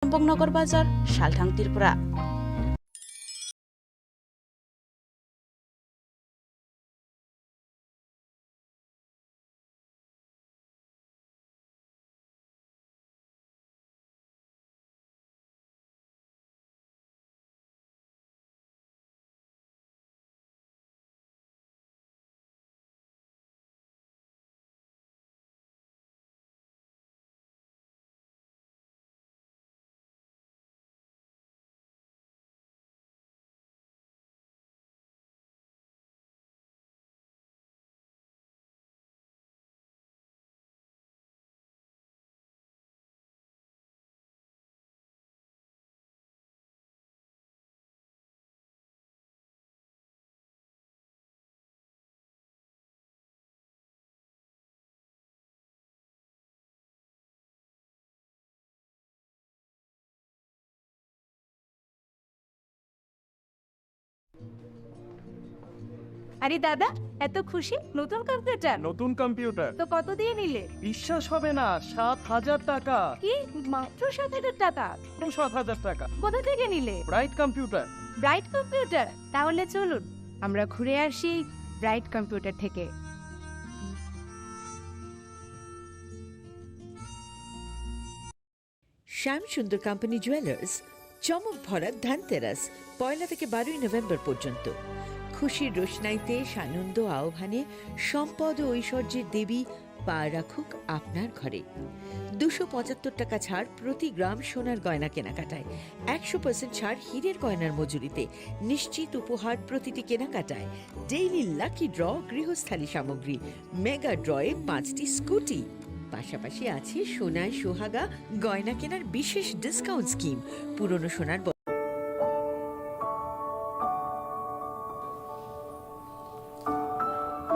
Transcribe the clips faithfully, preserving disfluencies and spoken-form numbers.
Champaknagar Bazar, Salthang, Tripura. আরে দাদা, এত খুশি? নতুন কম্পিউটার? নতুন কম্পিউটার। তো কত দিয়ে নিলে? বিশ্বাস হবে না, সাত হাজার টাকা। কি? মাত্র সাত হাজার টাকা? মাত্র সাত হাজার টাকা। কোথা থেকে নিলে? Bright computer. Bright computer? তাহলে চলুন, আমরা ঘুরে আসি ব্রাইট কম্পিউটার থেকে। শ্যাম সুন্দর কোম্পানি জুয়েলার্স, চমক ভরা ধনতেরাস, পয়লা থেকে বারোই নভেম্বর পর্যন্ত। খুশির রোশনাইতে, সানন্দ আহ্বানে, সম্পদ ও ঐশ্বর্যের দেবী পা রাখুক আপনার ঘরে। দুশো পঁচাত্তর টাকা ছাড় প্রতি গ্রাম সোনার গয়না কেনাকাটায়, একশো পার্সেন্ট ছাড় হীরের গয়নার মজুরিতে, নিশ্চিত উপহার প্রতিটি কেনাকাটায়, ডেইলি লাকি ড্র, গৃহস্থালী সামগ্রী, মেগা ড্রয়ে পাঁচটি স্কুটি। পাশাপাশি আছে সোনায় সোহাগা গয়না কেনার বিশেষ ডিসকাউন্ট স্কিম। পুরনো সোনার ব-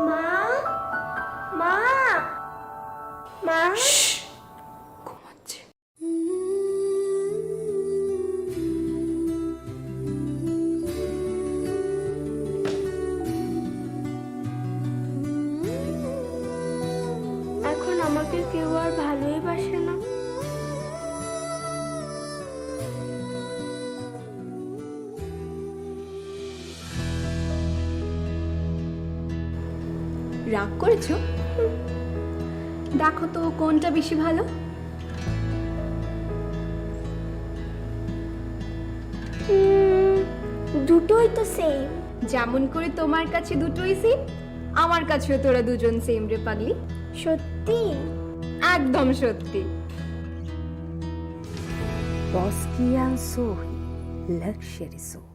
মা, মা, মা। ঘুমাচ্ছে। এখন আমাকে কেউ আর ভালোই বাসে না। রাগ করেছো? দেখো তো কোনটা বেশি ভালো। উম, দুটোই তো সেম। যেমন করে তোমার কাছে দুটোই সেম, আমার কাছেও তোরা দুজন সেম রে পাগলি। সত্যি? একদম সত্যি। Boskian Sohi Luxury Sohi.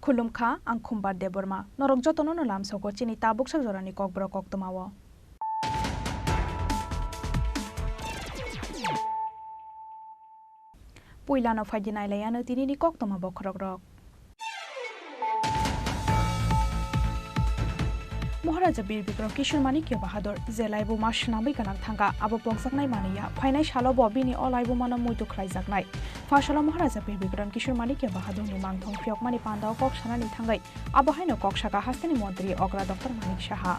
Khulumkha, ang Khumbar Debbarma. Norok jotono no lamsogo chini tabuk sak jorani kokborok koktwmao. Puilano phaidi nailaiano tinini koktwma bokhorokrok. Maharaja Bir Bikram Kishore Manikya Bahadur je laibuma swnamwi gwnang thangkha, abo pokjaknai manwi ya. Phainai salo bo bini o laibumano muitu khlaijaknai. Phasalo Maharaja Bir Bikram Kishore Manikya Bahadurni mangthong phiyokmani pandao kok sanani thangwi abo haino kok sakha hasteni montri okra Doctor Manik Saha.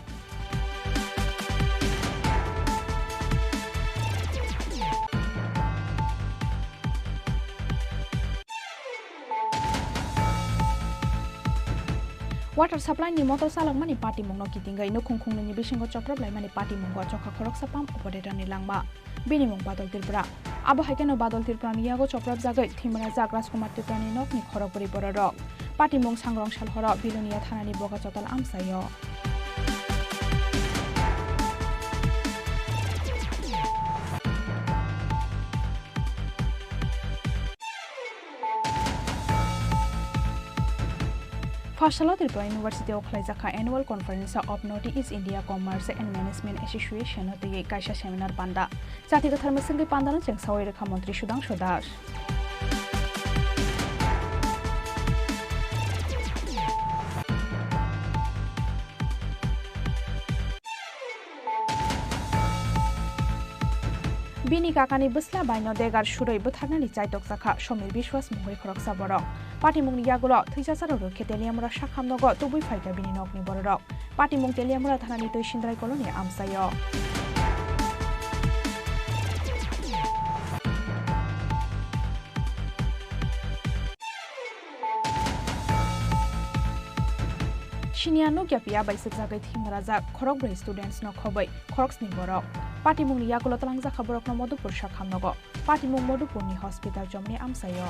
Water supply ni motor chalokmani patimungno kitingwi nukhung khungnwini bisingo choprop laimani patimungo chokha khoroksa pump operator ni langma. Bini mung Badal Tripura. Abo hai kheno Badal Tripura ni yago choprop jagwi thwimana jak Rajkumar Tripura ni nokni khorokbwrwi bororok. Patimung Sangrong Salhoro Bilonia thanani Bogachotal amchaio. Phasalo Tripura University o khlaijakha Annual Conference of North East India Commerce and Management Association no twiwi kaisa seminar panda. Jati kwthar mwswngwi pandano chengsawi rwkha Montri Sudhangshu Das. Bini kakani bwsla baino degar surwi butharnani chaitok chakha Somir Biswas mungwi khoroksa borok. Patimungni yagulo thwichasarok rwkhe Teliamura sakhamnogo tubui phaikha bini nokni bororok. Patimung Teliamura thanani Twisindrai koloni amchaio. Siniya nukya piya bai swkjagwi thwimrajak khorokbrwi students no khobwi khoroksni borok. Patimungni yagulo twlangjakha borokno Madhupur sakhamnogo. Patimung Madhupurni hospital chomni amchaio.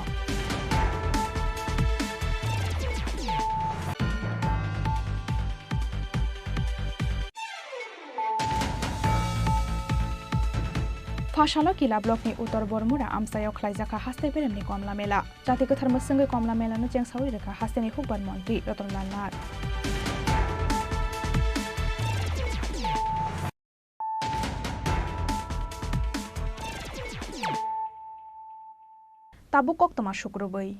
Phasalo Kila blockni Uttor Bormura amchaio khlaijakha haste beremni Komla Mela. Jati kwthar mwswngwi Komla Melano chengsawi rwkha hasteni hukbar montri Ratan Lal Nath. Tabuk koktwma sukrubwi.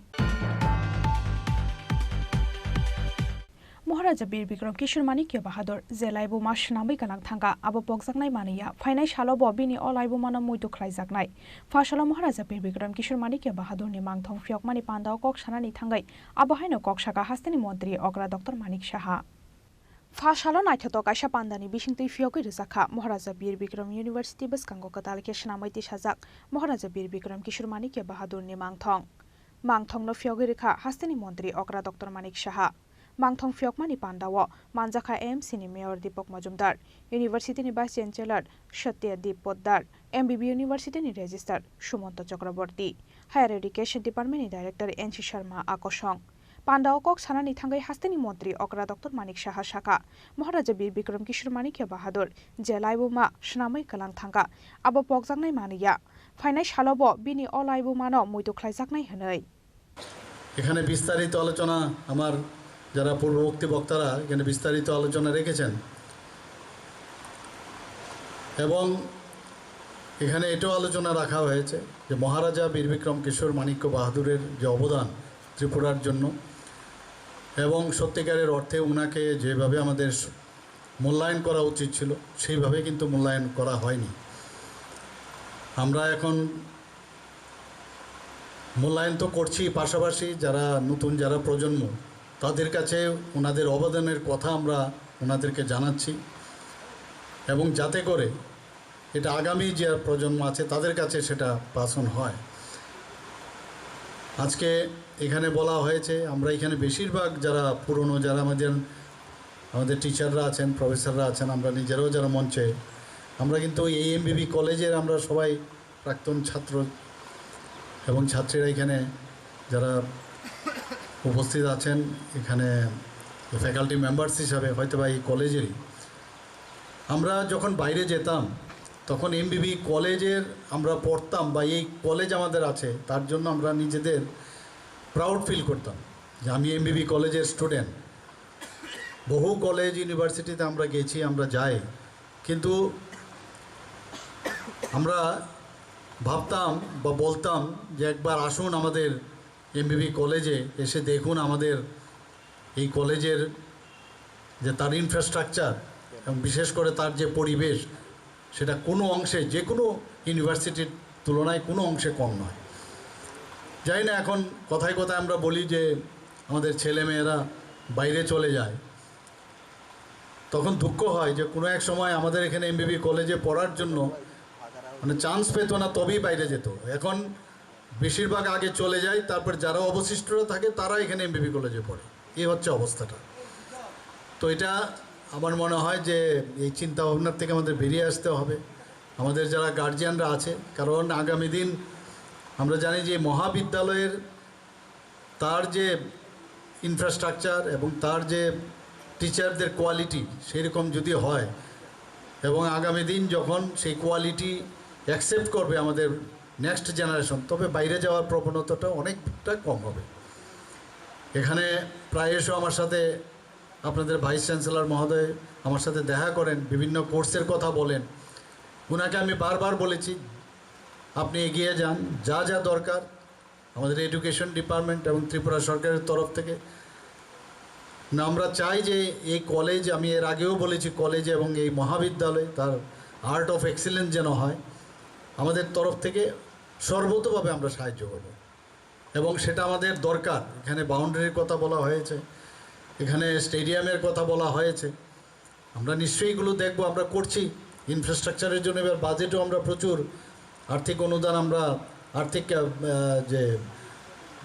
Maharaja Bir Bikram Kishore Manikya Bahadur je laibuma swnamwi kwlang thangkha, abo pokjaknai manwi ya. Phainai salo bo bini o laibumano muitu khlaijaknai. Phasalo Maharaja Bir Bikram Kishore Manikya Bahadurni mangthong phiyokmani pandao kok sanani thangwi abo haino kok sakha hasteni montri okra Doctor Manik Saha. Phasalo naithotok kaisa pandani bisingtwi phiyogwi rwjakha Maharaja Bir Bikram University bwskango kwtal khe swnamwi tisajak Maharaja Bir Bikram Kishore Manikya Bahadurni mangthong. Mangthongno phiyogwi rwkha hasteni montri okra Doctor Manik Saha. Mangthong phiyokmani pandao manjakha A M C ni Mayor Deepak Majumdar, University ni Vice Chancellor Satya Deep Poddar, M B B University ni Registrar Sumanto Chakraborty, Higher Education Department ni Director N C Sharma akosong. Pandao kok sanani thangwi hasteni montri okra Doctor Manik Saha sakha, Maharaja Bir Bikram Kishore Manikya Bahadur je laibuma swnamwi kwlang thangkha, abo pokjaknai manwi ya. Phainai salo bo bini o laibumano muitu khlaijaknai hwnwi. এখানে বিস্তারিত আলোচনা আমার যারা পূর্ববর্তী বক্তারা এখানে বিস্তারিত আলোচনা রেখেছেন এবং এখানে এটাও আলোচনা রাখা হয়েছে যে মহারাজা বীর বিক্রম কিশোর মাণিক্য বাহাদুরের যে অবদান ত্রিপুরার জন্য এবং সত্যিকারের অর্থে ওনাকে যেভাবে আমাদের মূল্যায়ন করা উচিত ছিল, সেইভাবে কিন্তু মূল্যায়ন করা হয়নি। আমরা এখন মূল্যায়ন তো করছি, পাশাপাশি যারা নতুন, যারা প্রজন্ম, তাদের কাছে ওনাদের অবদানের কথা আমরা ওনাদেরকে জানাচ্ছি, এবং যাতে করে এটা আগামী যে প্রজন্ম আছে, তাদের কাছে সেটা পাস অন হয়। আজকে এখানে বলা হয়েছে, আমরা এখানে বেশিরভাগ যারা পুরনো, যারা আমাদের, আমাদের টিচাররা আছেন, প্রফেসররা আছেন, আমরা নিজেরাও যারা মঞ্চে, আমরা কিন্তু এই এমবিবি কলেজের আমরা সবাই প্রাক্তন ছাত্র এবং ছাত্রীরা এখানে যারা উপস্থিত আছেন, এখানে ফ্যাকাল্টি মেম্বার্স হিসাবে হয়তো বা এই কলেজেরই। আমরা যখন বাইরে যেতাম, তখন এমবিবি কলেজের আমরা পড়তাম বা এই কলেজ আমাদের আছে, তার জন্য আমরা নিজেদের প্রাউড ফিল করতাম যে আমি এমবিবি কলেজের স্টুডেন্ট। বহু কলেজ ইউনিভার্সিটিতে আমরা গেছি, আমরা যাই, কিন্তু আমরা ভাবতাম বা বলতাম যে একবার আসুন আমাদের এমবিবি কলেজে, এসে দেখুন আমাদের এই কলেজের যে তার ইনফ্রাস্ট্রাকচার এবং বিশেষ করে তার যে পরিবেশ, সেটা কোনো অংশে, যে কোনো ইউনিভার্সিটির তুলনায় কোনো অংশে কম নয়। জানি না, এখন কথায় কথায় আমরা বলি যে আমাদের ছেলেমেয়েরা বাইরে চলে যায়, তখন দুঃখ হয় যে কোনো এক সময় আমাদের এখানে এমবিবি কলেজে পড়ার জন্য মানে চান্স পেত না, তবেই বাইরে যেত। এখন বেশিরভাগ আগে চলে যায়, তারপর যারা অবশিষ্টরা থাকে তারা এখানে এমবিবি কলেজে পড়ে। এই হচ্ছে অবস্থাটা। তো এটা আমার মনে হয় যে এই চিন্তা ভাবনার থেকে আমাদের বেরিয়ে আসতে হবে, আমাদের যারা গার্জিয়ানরা আছে, কারণ আগামী দিন আমরা জানি যে মহাবিদ্যালয়ের তার যে ইনফ্রাস্ট্রাকচার এবং তার যে টিচারদের কোয়ালিটি সেই রকম যদি হয় এবং আগামী দিন যখন সেই কোয়ালিটি অ্যাকসেপ্ট করবে আমাদের নেক্সট জেনারেশন, তবে বাইরে যাওয়ার প্রবণতাটা অনেকটা কম হবে। এখানে প্রায়শ আমার সাথে আপনাদের ভাইস চ্যান্সেলর মহোদয় আমার সাথে দেখা করেন, বিভিন্ন কোর্সের কথা বলেন। ওনাকে আমি বারবার বলেছি, আপনি এগিয়ে যান, যা যা দরকার আমাদের এডুকেশন ডিপার্টমেন্ট এবং ত্রিপুরা সরকারের তরফ থেকে। না, আমরা চাই যে এই কলেজ, আমি এর আগেও বলেছি, কলেজ এবং এই মহাবিদ্যালয় তার আর্ট অফ এক্সিলেন্স যেন হয়, আমাদের তরফ থেকে সর্বতোভাবে আমরা সাহায্য করব। এবং সেটা আমাদের দরকার। এখানে বাউন্ডারির কথা বলা হয়েছে, এখানে স্টেডিয়ামের কথা বলা হয়েছে। আমরা নিশ্চয়ই এগুলো দেখব, আমরা করছি। ইনফ্রাস্ট্রাকচারের জন্য এবার বাজেটও আমরা প্রচুর আর্থিক অনুদান, আমরা আর্থিক, আহ, যে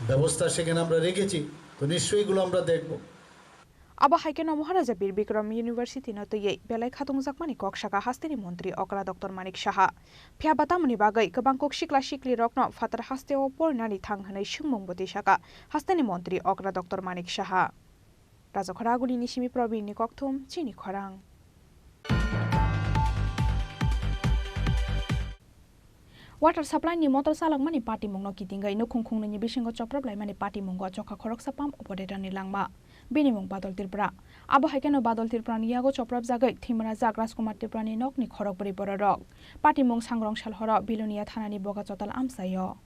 ব্যবস্থা সেখানে আমরা রেখেছি। তো নিশ্চয়ই এগুলো আমরা দেখব। Abo hai kheno Maharaja Bir Bikram University no twiwi belai khatungjakmani kok saka hasteni montri okra Doctor Manik Saha. Phiya ba tamoni bagwi kwbang kok sikla sikli rokno phatar hasteo porinani thang hwnwi swngmung bo twi saka hasteni montri okra Doctor Manik Saha. Rajakhora Agulini simi Probin ni kokthum chini khorang. Water supply ni motor chalokmani patimungno kitingwi nukhung khungnwini bisingo choprop laimani patimungo chokha khoroksa pump operator ni langma. Bini mung Badal Tripura. Abo hai kheno Badal Tripura ni yago choprapjagwi thwimarajak Rajkumar Tripura ni nokni khorokbrwi bororok. Patimung Sangrong Salhoro Bilonia thanani Bogachatal amchaio.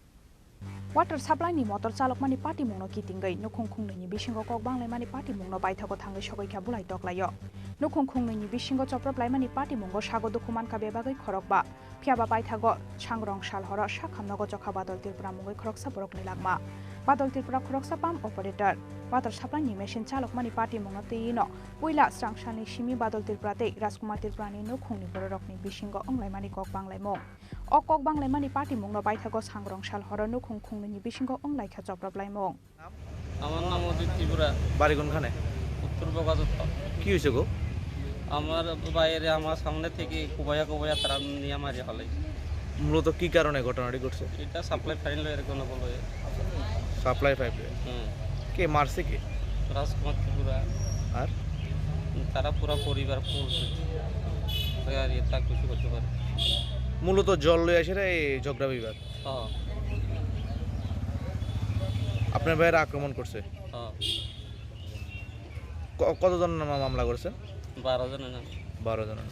Water supply ni motor chalokmani patimungno kitingwi nukhung khungnwini bisingo kok banglaimani patimungno baithago thangwi sogwi kha bulai toklaio. Nukhung khungnwini bisingo choprop laimani patimungo sago dukhu mankha bebagwi khorokba. Phiya ba baithago Sangrong Salhoro sakhamno gochokha Badal Tripura mungwi khoroksa borokni langma. Badal Tripura khoroksa pump operator. Water supply ni machine chalokmani patimungno twiwi no puila srangsalni simi Badal Tripura tei Rajkumar Tripura ni nukhungni bororokni bisingo wnglaimani kok banglaimung. O kok banglaimani patimungno baithago Sangrong Salhoro nukhung khungnwini bisingo wnglaikha choprop laimung. আমার নাম অজিত ত্রিপুরা। বাড়ি কোনখানে? উত্তর বগাজত্ত। কি হয়েছে গো? আমার বাইরে আমার সামনে থেকে কোবাইয়া কোবাইয়া তারা নিয়ে মারি হলাই। মূলত কি কারণে ঘটনাটি ঘটছে? এটা সাপ্লাই পাইপ লয়ের গণ্ডগোল হয়ে। সাপ্লাই পাইপ লয়ের? হুম। কে মারছে কে? রাজকুমার ত্রিপুরা। আর? তারা পুরা পরিবার ফুল। আর এটা কিছু করতে পারে। মূলত জল লয়ে আসে না এই ঝগড়া বিবাদ? হ্যাঁ। আপনার ভাইয়েরা আক্রমণ করছে? হ্যাঁ। ক-, কতজন নামে মামলা করেছে? বারো জনের নামে। বারো জনের।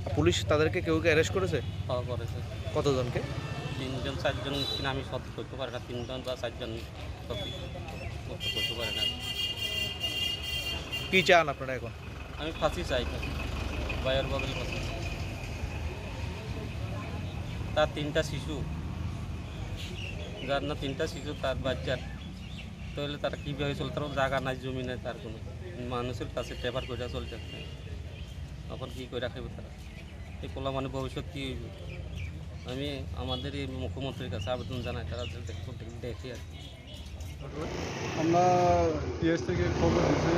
আর পুলিশ তাদেরকে কেউ কি অ্যারেস্ট করেছে? হ্যাঁ, করেছে। কতজনকে? তিনজন, চারজন কিনা আমি সঠিক করতে পারি না, তিনজন বা চারজন সঠিক করতে, করতে পারি না। কি চান আপনারা এখন? আমি ফাঁসি চাই, ভাইয়ের বদলে ফাঁসি চাই। তার তিনটা শিশু, যার না তিনটা শিশু, তার বাচ্চার, তাহলে তারা কীভাবে চলতে পারবে? জায়গা নাই, জমি নাই, তার কোনো মানুষের কাছে টেপার করে চলতে হবে। এখন কী করে খাইবে তারা? এই পোলা মানে ভবিষ্যৎ কী হইবে? আমি আমাদের এই মুখ্যমন্ত্রীর কাছে আবেদন জানাই, তারা দেখে, দেখে আর কি। আমরা পিএস থেকে খবর দিছে,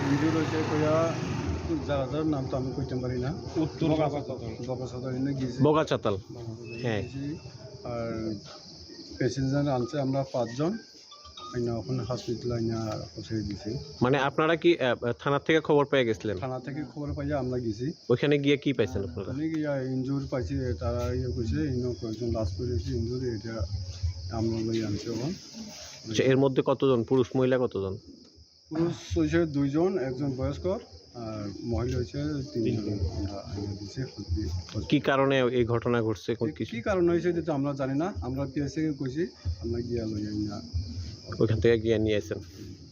ইনজুর হয়েছে কইয়া, যারা যারা নাম তো আমি কইতে পারি না। উত্তর বগাসদর। বগাসদর। বগাসদর এনে গেছি। বগাচাতাল। বগাসদর এনে হ্যাঁ। গেছি। আর প্যাসেঞ্জার আনছে আমরা পাঁচজন। আইনা ওখানে হসপিটাল আইনা পৌঁছে দিছে। মানে আপনারা কি, আহ, থানা থেকে খবর পেয়ে গেছিলেন? থানা থেকে খবর পাইয়া আমরা গেছি। ওইখানে গিয়ে কি পাইছেন আপনারা? ওখানে গিয়া ইনজুর পাইছে, তারা ইয়ে কইছে, ইনো কয়েকজন লাশ পড়েছে ইনজুর, এটা আমরা লই আনছে ওখান। আচ্ছা, এর মধ্যে কতজন পুরুষ, মহিলা কতজন? পুরুষ হইছে দুইজন, একজন বয়স্ক, আর মহিলা হইছে তিনজন। তিনজন। আমরা আইনা দিছি হসপি-, কি কারণে এই ঘটনা ঘটছে? কোন কি, কিছু? কি কারণ হয়েছে এটা তো আমরা জানি না, আমরা পিএসএ কে কইছি, আমরা গিয়া লই আইনা। ওইখান থেকে গিয়ে নিয়ে আসেন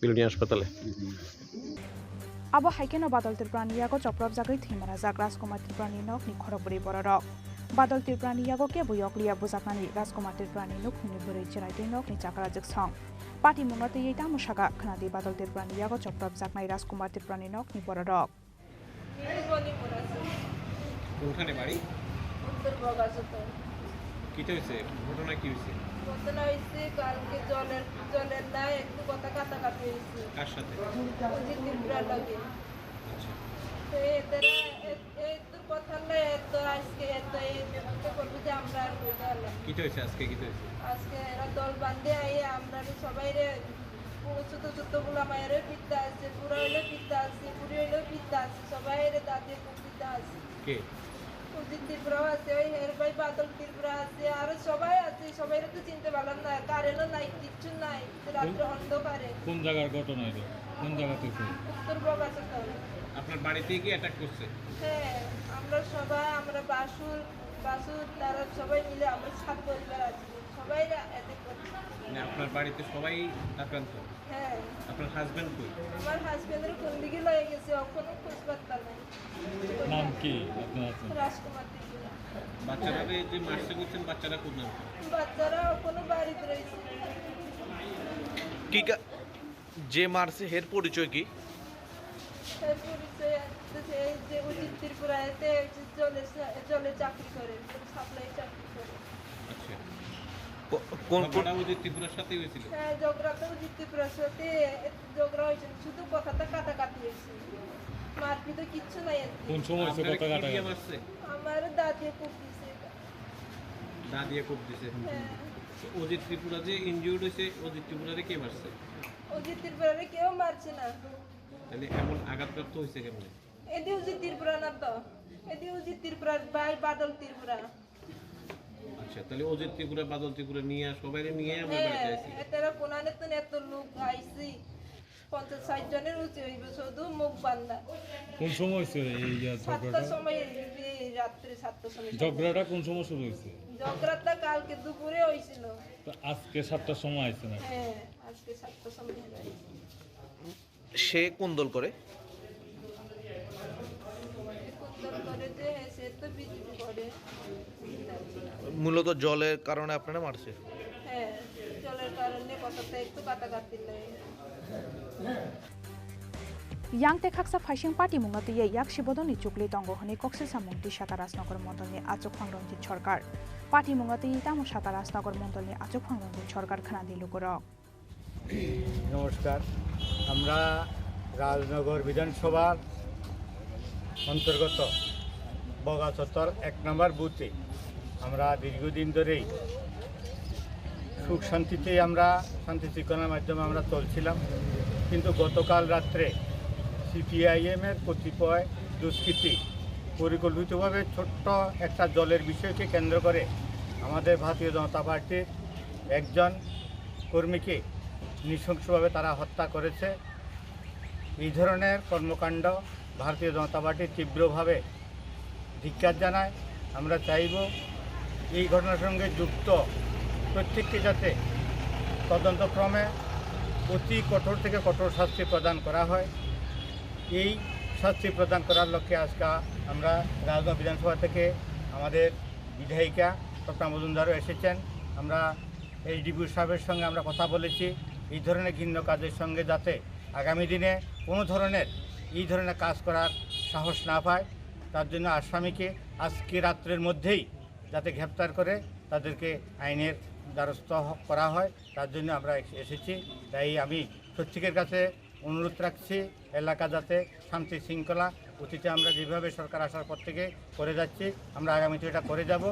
বিলোনিয়া হাসপাতালে। হুম। Abo hai kheno Badal Tripura ni yago choprop jagwi thwimarajak Rajkumar Tripura ni nok ni khorokbrwi bororok. Badal Tripura ni yago kebo yok liya bujaknani Rajkumar Tripura ni nukhungni bwrwi chwraitwi nok ni chakra jwksong. Patimungno twiwi tamo saka khwnadi Badal Tripura ni yago choprop jaknai Rajkumar Tripura ni nok ni bororok. কোনখানে বাড়ি? উত্তর বগাসদর। কিতা হয়েছে? ঘটনা কি হয়েছে? ঘটনা হয়েছে কালকে জলের, জলের না একটু কথা কাটাকাটি হয়েছে। কার সাথে? অজিত ত্রিপুরার লগে। আচ্ছা। তো এদের এ-, এত কথা না, এত আজকে এত এই করবো যে আমরা আর বলতে পারলাম না। কিতা হয়েছে আজকে? কিতা হয়েছে? আজকে এরা দল বান্ধে আইয়া আমরা সবাই রে, ছোট ছোট গুলা মায়েরও পিতা আছে, বুড়া হইলেও পিতা আছে, বুড়ি হইলেও পিতা আছে, সবাই রে দাঁতে পিতা আছে। কে? ত্রিপুরাও আছে, ওই হের ভাই বাদল ত্রিপুরা আছে, আরো সবাই আছে, সবাই তো চিনতে পারলাম না, কারেন্টও নাই, কিচ্ছু নাই, রাত্রে অন্ধকারে। কোন জায়গার ঘটনা এটা? কোন জায়গা থেকে? উত্তর বগাচতল। আপনার বাড়িতে কি অ্যাটাক করছে? হ্যাঁ, আমরা সবাই, আমরা বাসুর, বাসুর, তারা সবাই মিলে আমরা সাত পরিবার আছি, সবাই অ্যাটাক করছে। মানে আপনার বাড়িতে সবাই আক্রান্ত? হ্যাঁ। আপনার হাজবেন্ড কই? আমার হাজবেন্ডের কোন দিকে লয়ে গেছে, এখনো খোঁজ পাত্তা নাই। নাম কি আপনার হাজবেন্ড? রাজকুমার ত্রিপুরা। বাচ্চারা যে মারছে বলছেন, বাচ্চারা কোথায়? বাচ্চারা কোনো বাড়িতে রয়েছে। কি কা-, যে মারছে এর পরিচয় কি? এর পরিচয় আছে যে এই যে অজিত ত্রিপুরা, এতে ওই যে জলে সা-, জলে চাকরি করে, সাপ্লাই চাকরি করে। আচ্ছা। কো-, কোন, কোন ঝগড়াটা অজিত ত্রিপুরার সাথে হয়েছিল? হ্যাঁ, ঝগড়া তো অজিত ত্রিপুরার সাথে ঝগড়া হয়েছিল, শুধু কথাটা কাটাকাটি হয়েছিল, মারপিটও কিচ্ছু নাই আর কি। কোন সময় হয়েছে আপনারা কথা কি কাটাকাটি? দিয়ে মারছে? আমার দাদিয়ে খুব দিছে এটা। দাদিয়ে খুব দিছে? হ্যাঁ। তো অজিত ত্রিপুরা যে ইনজিউর্ড হয়েছে, অজিত ত্রিপুরারে কে মারছে? অজিত ত্রিপুরারে কেউ মারছে না। তাহলে এমন আঘাতপ্রাপ্ত হয়েছে কেমনে? এদি অজিত ত্রিপুরা না তো, এদি অজিত ত্রিপুরার ভাই বাদল ত্রিপুরা। আচ্ছা, তাহলে অজিত ত্রিপুরা, বাদল ত্রিপুরা নিয়ে, সবাই নিয়ে আমরা হ্যাঁ, বাড়িতে আইছি। এতারা কোনানে তো এত লোক আইছি, পঞ্চাশ ষাট জনের উচিত হইব, শুধু মুখ বান্ধা। কোন সময় হয়েছে এই, ইয়া, সাতটার ঝগড়াটা? সময়, এই রাত্রে সাতটার সময়। ঝগড়াটা কোন সময় শুরু হয়েছে? ঝগড়াটা কালকে দুপুরে হয়েছিল। তো আজকে সাতটার সময় আইছে না? হ্যাঁ, আজকে সাতটার সময় হয়েছে। সে কোন দল করে? কোন দল করে যে, হ্যাঁ, সে তো বিজেপি করে। মূলত জলের কারণে আপনারা মারছে? হ্যাঁ, জলের কারণে কথাটা একটু কাটাকাটি লাগে। Yang tei khaksa phaising party mungno twiwi yaksi bodolni chukli tongo hwnwi koksisa mungtwi saka Rajnagar mondolni achukphang Ranjit Sarkar. Party mungno twiwi tamo saka Rajnagar mondolni achukphang Ranjit Sarkar khwnadi lukurok. নমস্কার। আমরা রাজনগর বিধানসভার অন্তর্গত বগাচত্বর এক নম্বর বুথে আমরা দীর্ঘদিন ধরেই সুখ শান্তিতেই আমরা শান্তি শৃঙ্খলার মাধ্যমে আমরা চলছিলাম, কিন্তু গতকাল রাত্রে সিপিআইএমের কতিপয় দুষ্কৃতী পরিকল্পিতভাবে ছোট্ট একটা জলের বিষয়কে কেন্দ্র করে আমাদের ভারতীয় জনতা পার্টির একজন কর্মীকে নৃশংসভাবে তারা হত্যা করেছে। এই ধরনের কর্মকাণ্ড ভারতীয় জনতা পার্টি তীব্রভাবে ধিক্কার জানায়। আমরা চাইব এই ঘটনার সঙ্গে যুক্ত প্রত্যেককে যাতে তদন্তক্রমে অতি কঠোর থেকে কঠোর শাস্তি প্রদান করা হয়। এই শাস্তি প্রদান করার লক্ষ্যে আজকে আমরা রাজনগর বিধানসভা থেকে আমাদের বিধায়িকা স্বপ্না মজুমদারও এসেছেন। আমরা এসডিপিও সাহেবের সঙ্গে আমরা কথা বলেছি, এই ধরনের ঘৃণ্য কাজের সঙ্গে যাতে আগামী দিনে কোনো ধরনের এই ধরনের কাজ করার সাহস না পায়, তার জন্য আসামিকে আজকে রাত্রের মধ্যেই যাতে গ্রেপ্তার করে তাদেরকে আইনের দ্বারস্থ হ-, করা হয়, তার জন্য আমরা এস-, এসেছি। তাই আমি প্রত্যেকের কাছে অনুরোধ রাখছি, এলাকা যাতে শান্তি শৃঙ্খলা অতীতে আমরা যেভাবে সরকার আসার পর থেকে করে যাচ্ছি, আমরা আগামীতে এটা করে যাব।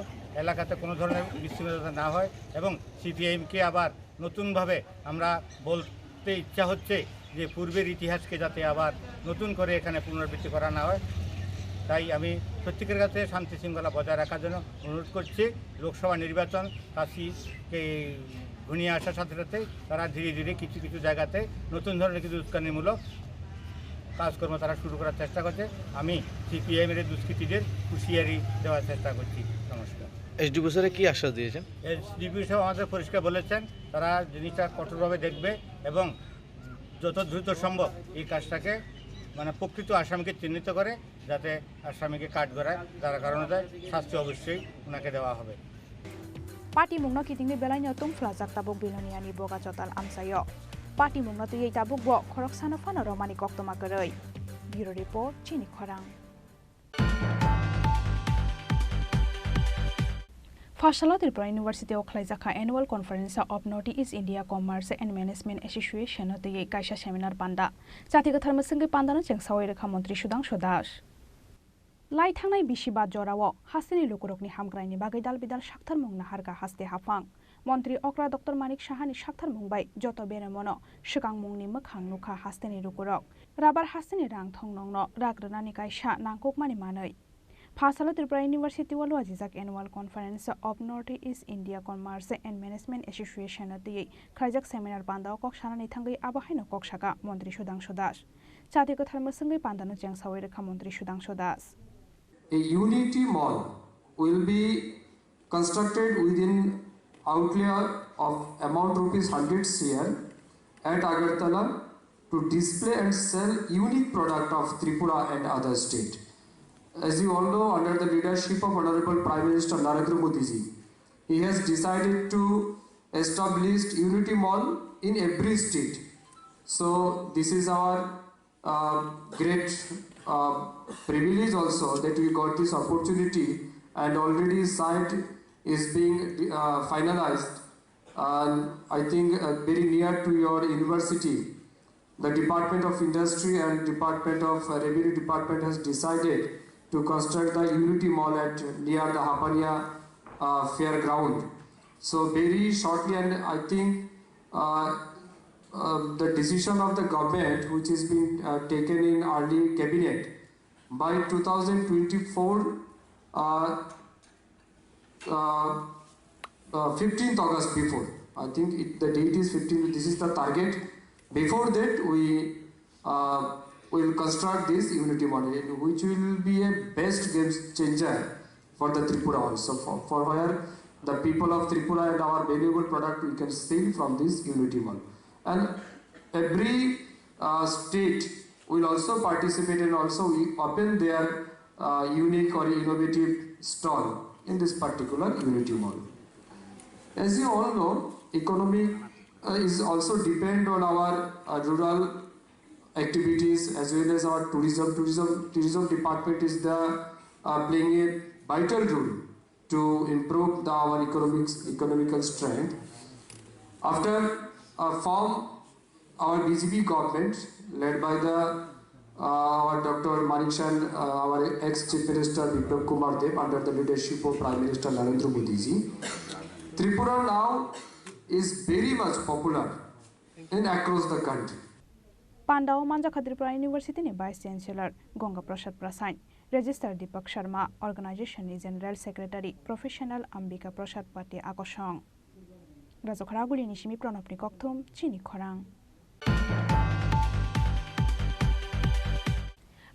এলাকাতে কোনো ধরনের বিশৃঙ্খলা যাতে না হয় এবং সিপিআইএমকে আবার নতুনভাবে আমরা বলতে ইচ্ছা হচ্ছে যে পূর্বের ইতিহাসকে যাতে আবার নতুন করে এখানে পুনরাবৃত্তি করা না হয়। তাই আমি প্রত্যেকের কাছে শান্তি শৃঙ্খলা বজায় রাখার জন্য অনুরোধ করছি। লোকসভা নির্বাচন কাছে ঘনিয়ে আসার সাথে সাথে তারা ধীরে ধীরে কিছু কিছু জায়গাতে নতুন ধরনের কিছু উস্কানিমূলক কাজকর্ম তারা শুরু করার চেষ্টা করছে। আমি সিপিআইএম এর এই দুষ্কৃতীদের হুঁশিয়ারি দেওয়ার চেষ্টা করছি। নমস্কার। এসডিপিও স্যারে কি আশ্বাস দিয়েছেন? এসডিপিও সাহেব আমাদের পরিষ্কার বলেছেন, তারা জিনিসটা কঠোরভাবে দেখবে এবং যত দ্রুত সম্ভব এই কাজটাকে, মানে, প্রকৃত আসামিকে চিহ্নিত করে যাতে আসামিকে কাঠগড়ায় দাঁড় করানো যায়, শাস্তি অবশ্যই ওনাকে দেওয়া হবে। Patimungno kitingni belaino tungphlajak tabuk Biloniani Bogachotal amchaio. Patimungno twiwi tabukbo khoroksano phano romani koktwma kwrwi. Bureau Report, Chini Khorang. Phasalo Tripura University o khlaijak kha Annual Conference of North East India Commerce and Management Association no twiwi kaisa seminar panda. Chati kwthar mwswngwi pandano chengsawi rwkha Montri Sudhangshu Das. Lai thangnai bisi ba jorao hasteni lukurokni hamkraini bagwi dal bidal saktharmung naharkha haste haphang. Montri okra Doctor Manik Sahani saktharmung bai joto beremono swkangmungni mwkhang nukha hasteni lukurok. Rabar hasteni rang thong nongno rak rwnani kaisa nangkukmani manwi. Phasalo Tripura University o luajijak Annual Conference of North East India Commerce and Management Association no twiwi khlaijak seminar panda o kok sanani thangwi abo haino kok saka Montri Sudhangshu Das. Chati kwthar mwswngwi pandano chengsawi rwkha Montri Sudhangshu Das. A Unity Mall will be constructed within outlay of amount rupees hundred crore at Agartala to display and sell unique product of Tripura and other state. As you all know, under the leadership of Honorable Prime Minister Narendra Modi ji, he has decided to establish Unity Mall in every state. So this is our uh, great uh, privilege also that we got this opportunity, and already site is being uh, finalized, and I think uh, very near to your university, the Department of Industry and Department of uh, Revenue Department has decided to construct the Unity Mall at near the Hapania uh, fairground. So very shortly, and I think uh, uh, the decision of the government, which has been uh, taken in early cabinet, by two thousand twenty-four, uh, uh, uh, fifteenth August before. I think it, the date is fifteen. This is the target. Before that, we uh, will construct this Unity Mall, which will be a best game changer for the Tripura also, for, for where the people of Tripura and our valuable product we can sell from this Unity Mall. And every uh, state will also participate and also we open their uh, unique or innovative stall in this particular Unity Mall. As you all know, economy uh, is also depend on our uh, rural activities as well as our tourism. Tourism, tourism department is the uh, playing a vital role to improve the our economics, economical strength. After uh, form our B J P government led by the uh, our Doctor Manik Sain, uh, our ex Chief Minister Biplan Kumar Deb under the leadership of Prime Minister Narendra Modi ji, Tripura now is very much popular in across the country. Pandao manjakha Tripura University ni Vice Chancellor Ganga Prasad Prasain, Registrar Deepak Sharma, Organization ni General Secretary Professional Ambika Prasad Pati akosong. Rajakhara Gulini simi Pranabni kokthum chini khorang.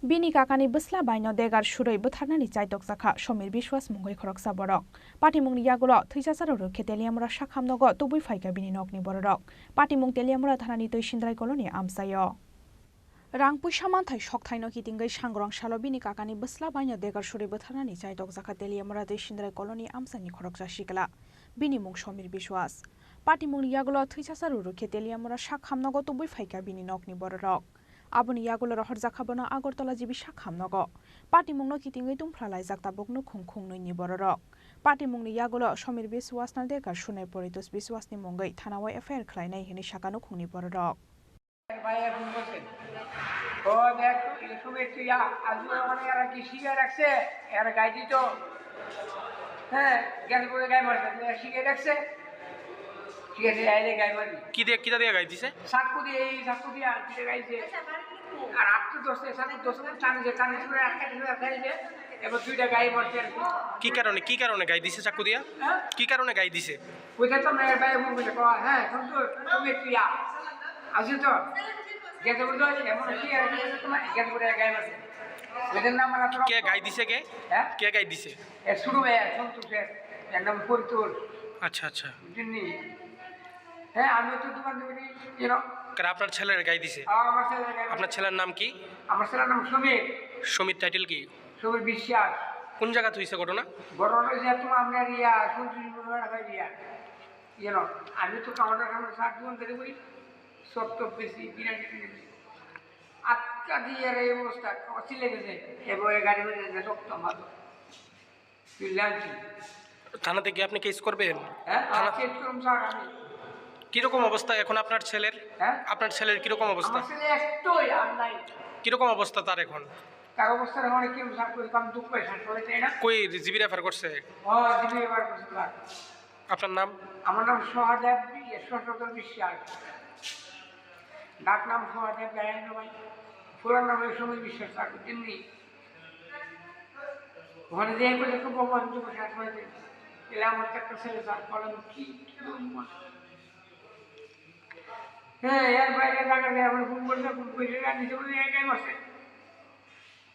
Bini kakani bwsla baino degar surwi bwtharnani chaitokjakha Somir Biswas mungwi khoroksa borok. Patimungni yagulo thwichasarok rwkhe Teliamura sakhamnogo tubui phaikha bini nokni bororok. Patimung Teliamura thanani Twi Sindrai koloni amchaio. Rang puisa manthai sokthai no kitingwi sangrong salo bini kakani bwsla baino degar surwi bwtharnani chaitokjakha Teliamura Twi Sindrai koloni amchaini khoroksa sikla. Bini mung Somir Biswas. Patimungni yagulo thwichasarok rwkhe Teliamura sakhamnogo tubui phaikha bini nokni bororok. Aboni yagulo rohorjakha bono Agartala G B sakhamnogo. Patimungno kitingwi tungphla laijak tabuk nukhung khungnwini bororok. Patimungni yagulo Somir Biswasno degar sunai Poritos Biswasni mungwi thanao F I R khlainai hwnwi saka nukhungni bororok. ভাই এখন বসে। ও দেখ, এই সময় তুই আ-, আজকে ওখানে এরা কি শিখে রাখছে? এরা গাই দিত। হ্যাঁ, গ্যাস করে গাই মারছে। এরা শিখে রাখছে। ঠিক আছে, এই যে গাই মারি। কি দিয়ে, কিটা দিয়ে গাই দিছে? চাকু দিয়ে, এই চাকু দিয়ে আর কি গাইছে। আর আট তো দশটা, সাড়ে দশটা টানে যে, টানে যে, আটটা টানে যে, এবার দুইটা গাই মারছে আর কি। কি কারণে, কি কারণে গাই দিছে চাকু দিয়া? হ্যাঁ? কি কারণে গাই দিছে? বুঝে তো মেয়ের ভাই এবং বুঝে কওয়া, হ্যাঁ, কিন্তু তুমি তুই আ-, আসি তো? গেছে বুঝো, এমন কি আর কি তোমার গেছে বুঝে গায়ে বসে। বুঝেন না আমার আপনারা? কে গাই দিছে কে? হ্যাঁ? কে গাই দিছে? এ শুরু ভাই, সন্তুষ এর, এর নাম পরিতোষ। আচ্ছা, আচ্ছা। বুঝেননি? হ্যাঁ, আমি তো তোমার নবীন, you know। কার আপনার ছেলের গাই দিছে? হ্যাঁ, আমার ছেলের গায়ে আপনার বসে। ছেলের নাম কি? আমার ছেলের নাম সমীর। সমীর টাইটেল কি? সমীর বিশ্বাস। কোন জায়গাত হইছে ঘটনা? ঘটনা হইছে তোমার আপনার ইয়া, সন্তুষ মুরগাড়া ভাই ইয়া। You know, আমি তো কাউন্টার কাউন্টার সাত ঘন্টা ধরে করি, সব তো বেশি বিরিয়ানি টিরিয়ানি। আটকা দিয়ে রে এই অবস্থা, অচিলে গেছে। এবার গাড়ি বেরিয়ে গেছে, রক্ত মাত্র। তুই ল্যান্ড থানাতে গিয়ে আপনি কেস করবেন? হ্যাঁ, থানা- কেস করুন স্যার, আমি। কিরকম অবস্থা এখন আপনার ছেলের? হ্যাঁ? আপনার ছেলের কিরকম অবস্থা? আমার ছেলে একটাই, আর নাই। কিরকম অবস্থা তার এখন? তার অবস্থা এখন কিরকম স্যার, কই কাম দুঃখ পাই স্যার, চলে যায় না। কই জিবি রেফার করছে? ও, জিবি রেফার করছে স্যার। আপনার নাম? আমার নাম সহদেব বি-, সশোধন বিশ্বাস। ডাক নাম সহদেব, জানেন না ভাই? পুরান নাম হলো সমীর বিশ্বাস, স্যার, বুঝেননি? ঘরে যেয়ে বলে, "খুব বাবা, আমি তোমার সাথে হয়েছে।" এলে আমার তো একটা ছেলে তার কলম কি, কি বলবো? হ্যাঁ, এর বাইরে জায়গা নেই, আমার ফোন করলে, ফোন করলে না, নিজে বলে একাই বসে।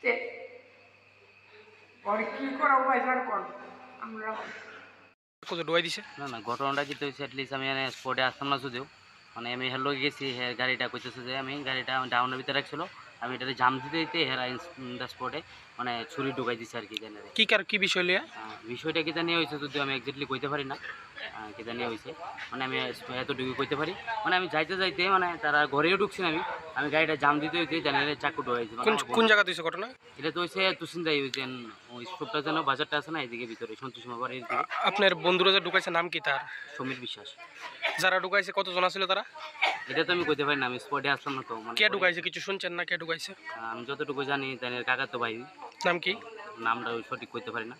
তে, পরে কি করা উপায় স্যার কোন? আমরা কত ডুবাই দিছে? না, না, ঘটনাটা কিন্তু হচ্ছে, at least আমি এখানে স্পটে আসতাম না যদিও, মানে, আমি হের লগে গেছি, হে গাড়িটা কইতেছে যে আমি গাড়িটা আমি ডাউনের ভিতরে রাখছিল, আমি এটারে জাম দিতে দিতে হেরা ইন-, ইন দ্য স্পটে, মানে, ছুরি ঢুকাই দিছে আর কি, জানি না। কি কার, কি বিষয় লইয়া? আহ, বিষয়টা কি জানি হয়েছে, যদিও আমি এক্স্যাক্টলি কইতে পারি না, আহ, কি জানি হয়েছে, মানে, আমি এতটুকু কইতে পারি, মানে, আমি যাইতে যাইতে, মানে, তারা ঘরেও ঢুকছি না আমি, আমি গাড়িটা জাম দিতে দিতে জানি না চাকু ঢুকাই দিছে, মানে, কোন, আমার কোন বন্ধু। জায়গা হইছে ঘটনা? এটা তো হইছে তুসিন্দাই, ওই যে ওই স্টোভটা যেন বাজারটা আছে না, এদিকে ভিতরে সন্তোষী মামার বাড়ির দিকে। আপনার বন্ধুরা যে ঢুকাইছে নাম কি তার? সমীর বিশ্বাস। যারা ঢুকাইছে কতজন আছিল তারা? এটা তো আমি কইতে পারি না, আমি স্পটে আসলাম না তো, মানে, কে পরে ঢুকাইছে কিছু শুনছেন না কে ঢুকাইছে? আমি যতটুকু জানি, জানি কাকা তো ভাই। নাম কি? নামটা ওই সঠিক কইতে পারি না,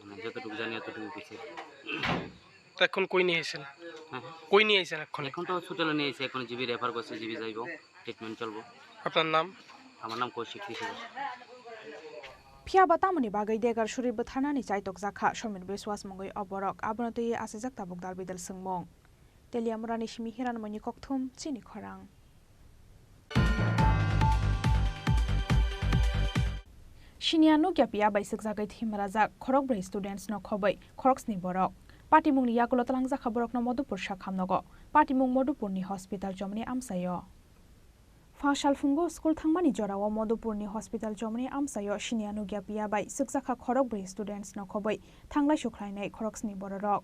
মানে, যতটুকু জানি অতটুকু কইছে। তো এখন কই নিয়ে আইছেন? হ্যাঁ। কই নিয়ে আইছেন এখন? এখন তো হসপিটালে নিয়ে আইছে, এখন জিবি রেফার করছে, জিবি যাইবো, ট্রিটমেন্ট চলবো। আপনার নাম? আমার নাম কৌশিক কৃষ্ণ Das. Phiya ba tamoni bagwi degar suri bwtharnani chaitok jakha Somir Biswas mungwi o borok, abono twiwi asajak tabuk dal bidal swngmung. Teliamurani simi Hiranmoini kokthum chini khorang. Siniya nukya piya bai swkjagwi thwimrajak khorokbrwi students no khobwi khoroksni borok. Patimungni yagulo twlangjakha borokno Modupur sakhamnogo. Patimung Modupurni hospital chomni amchaio. Pha salphungo school thangmani jorao Modupurni hospital chomni amchaio siniya nukya piya bai swkjakha khorokbrwi students no khobwi thanglai sukhlainai khoroksni bororok.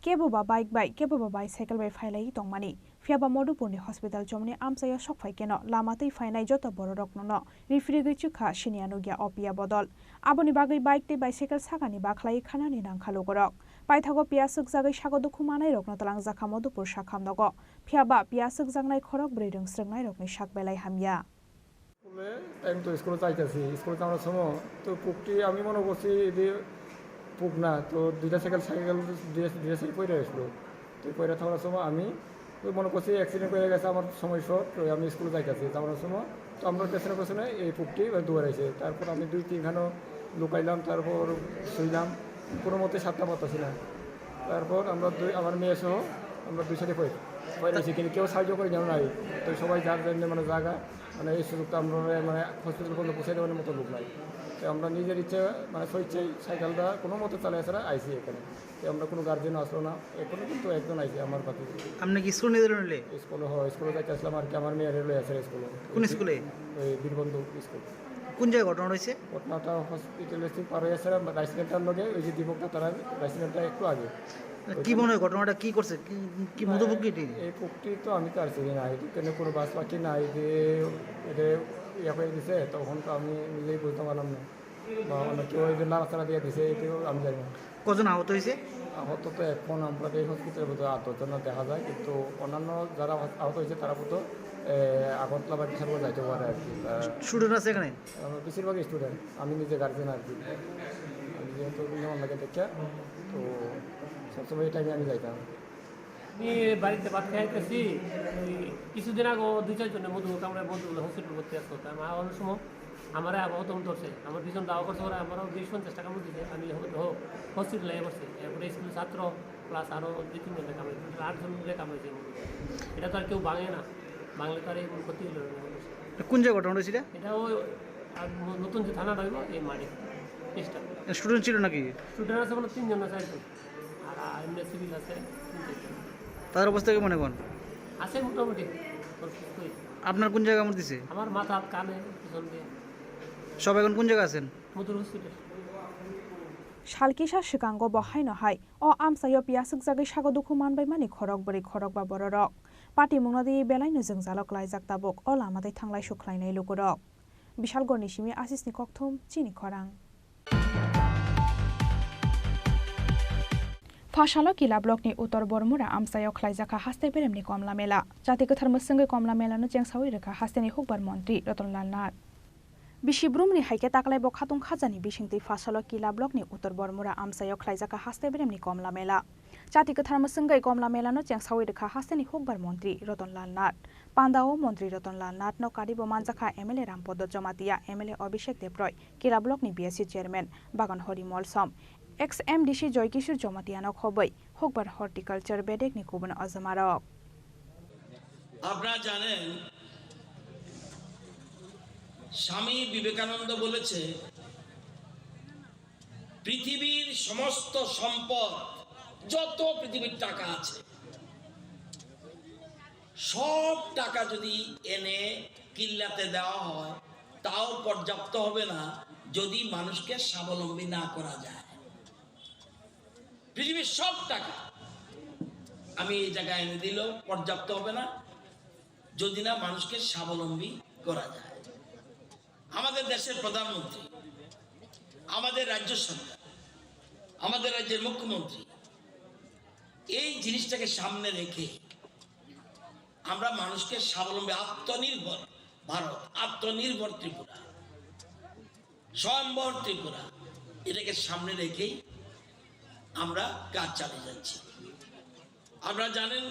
Kebo ba bike bai, kebo ba bicycle bai phailai tongmani. Phiya ba Modupurni hospital chomni amchaio sok phai keno lama twi phainai joto bororokno no rifrigwi chukha siniya nukya o piya bodol. Aboni bagwi bike tei bicycle sakani bakhlai khanani nangkha lukurok. Paithago piya swkjagwi sago dukhu manairokno twlangjakha Modupur sakhamnogo. Phiya ba piya swkjaknai khorok bwrwi rwng swrwngnairokni sak belai hamya. স্কুলে, টাইম তো স্কুলে যাইতেছি, স্কুলে যাওয়ার সময় তো পুকটি আমি মনে করছি যে পুক না, তো দুইটা সাইকেল, সাইকেল দুইটা, দুইটা সাইকেল পড়ে আসলো। তো পড়ে থাকার সময় আমি ওই মনে করছি অ্যাক্সিডেন্ট হয়ে গেছে, আমার সময় শর্ট, ওই আমি স্কুলে যাইতেছি, যাওয়ার সময় তো আমরা পেছনে পেছনে এই পুকটি এবার দৌড়াইছে। তারপর আমি দুই তিনখানো লুকাইলাম, তারপর শুইলাম, কোনো মতে সাতটা পারতেছি না। তারপর আমরা দুই, আমার মেয়ে সহ আমরা দুই সাইডে পড়ে পড়ে আছি, কিন্তু কেউ সাহায্য করে কেউ নাই। তো সবাই যার জন্য মানে জায়গা, মানে এই সুযোগটা আমরা মানে হসপিটাল পর্যন্ত পৌঁছে দেওয়ার মতো লোক নাই। তো আমরা নিজের ইচ্ছে মানে স্বেচ্ছায় সাইকেলটা কোনো মতো চালিয়ে ছাড়া আইছি এখানে। তো আমরা কোনো গার্জেন আসলো না, এখনো কিন্তু একজন আইছে আমার বাকি। আপনি কি স্কুল নিয়ে নিলে? স্কুলে, হয়, স্কুলে যাইতে আসলাম আর কি, আমার মেয়ের লয়ে আছে স্কুলে। কোন স্কুলে? ওই বীরবন্ধু স্কুল। কোন জায়গায় ঘটনা হয়েছে? ঘটনাটা হসপিটাল থেকে পার হয়ে আছে রাইস মিলটার লগে, ওই যে দীপকটা তারা রাইস মিলটা একটু আগে। কি মনে হয় ঘটনাটা কি করছে? কি, কি মধুপুক কি? এই পুকটি তো আমি তো আর চিনি না, এখানে কোনো বাস পাখি নাই যে এটা ইয়ে হয়ে গেছে, তখন তো আমি নিজেই বুঝতে পারলাম না। বা অন্য কেউ এই যে নাড়াচাড়া দিয়ে দিছে, এটাও আমি জানি না। কজন আহত হয়েছে? আহত তো এখন আমরা এই হসপিটালের মধ্যে আট দশ জন দেখা যায়, কিন্তু অন্যান্য যারা আহত হয়েছে তারা হয়তো, এ, আগরতলা বা কিশোরগঞ্জ যাইতে পারে আর কি। তারা স্টুডেন্ট আছে এখানে? আমরা বেশিরভাগই স্টুডেন্ট, আমি নিজে গার্জেন আর কি। আমি যেহেতু মেহমান লাগে দেখে, তো সবসময় এই টাইমে আমি যাইতাম। আমি বাড়িতে ভাত খাইতেছি, ওই কিছুদিন আগে দুই চারজনের মধু কামড়ে মধু হসপিটাল ভর্তি আসতো। তা মা অনেক সময় আমার আবার হতম ধরছে, আমার ভীষণ দাওয়া করছে, ওরা আমারও বিশ পঞ্চাশ টাকা মতো দিছে, আমি হো-, হো-, হসপিটালে পড়ছি। এরপরে স্কুলের ছাত্র প্লাস আরও দুই তিনজন কামাই, টোটাল আটজন মিলে কামাইছে মধু। এটা তো আর কেউ ভাঙে না, ভাঙলে তো আর এই ক্ষতি হলো না। কোন জায়গায় ঘটনা হয়েছিল? এটা ওই আর ন-, নতুন যে থানাটা হইব, এই মাটি, পিসটা। স্টুডেন্ট ছিল নাকি? স্টুডেন্ট আছে মানে তিনজন না চারজন, আর, আর এমনি সিভিল আছে তিন চারজন। তাদের অবস্থা কেমন এখন? আছে মোটামুটি, এখন সুস্থই। আপনার কোন জায়গায় কামড় দিছে? আমার মাথা, হাত, কানে, পিছন দিয়ে। সব এখন কোন জায়গায় আছেন? মধুর hospital. Sal kisa swkango bo haino hai o amchaio piya swkjagwi sago dukhu manbaimani khorok bwrwi khorok ba bororok. Patimungno twiwi belaino jwngjalo klaijak tabuk o lama tei thanglai sukhlainai lukurok. Bishalgorni simi Asisni kokthum chini khorang. Phasalo Kila blockni Uttor Bormura amchaio khlaijakha haste beremni Komla Mela. Jati kwthar mwswngwi Komla Melano chengsawi rwkha hasteni hukbar montri Ratan Lal Nath. Bisi brumni hai khe taklai bo khatung khajani bisingtwi Phasalo Kila blockni Uttor Bormura amchaio khlaijakha haste beremni Komla Mela. Chati kwthar mwswngwi Komla Mela no chengsawi rwkha hasteni hukbar montri Ratan Lal Nath. Pandao montri Ratan Lal Nath no karibo manjakha M L A Rampodo Jamatia, M L A Abhishek Debroy, Kila block ni B S C chairman Bagan Hori Molsom, ex M D C Joy Kishore Jamatia no khobwi hukbar horticulture bedek ni kubun ojamarok. আপনারা জানেন, স্বামী বিবেকানন্দ বলেছে, পৃথিবীর সমস্ত সম্পদ, যত পৃথিবীর টাকা আছে, সব টাকা যদি এনে কিল্লাতে দেওয়া হয়, তাও পর্যাপ্ত হবে না যদি মানুষকে স্বাবলম্বী না করা যায়। পৃথিবীর সব টাকা আমি এই জায়গায় এনে দিলেও পর্যাপ্ত হবে না যদি না মানুষকে স্বাবলম্বী করা যায়। আমাদের দেশের প্রধানমন্ত্রী, আমাদের রাজ্য সরকার, আমাদের রাজ্যের মুখ্যমন্ত্রী এই জিনিসটাকে সামনে রেখে আমরা মানুষকে স্বাবলম্বী, আত্মনির্ভর ভারত, আত্মনির্ভর ত্রিপুরা, স্বয়ম্ভর ত্রিপুরা, এটাকে সামনে রেখেই আমরা কাজ চালিয়ে যাচ্ছি। আপনারা জানেন,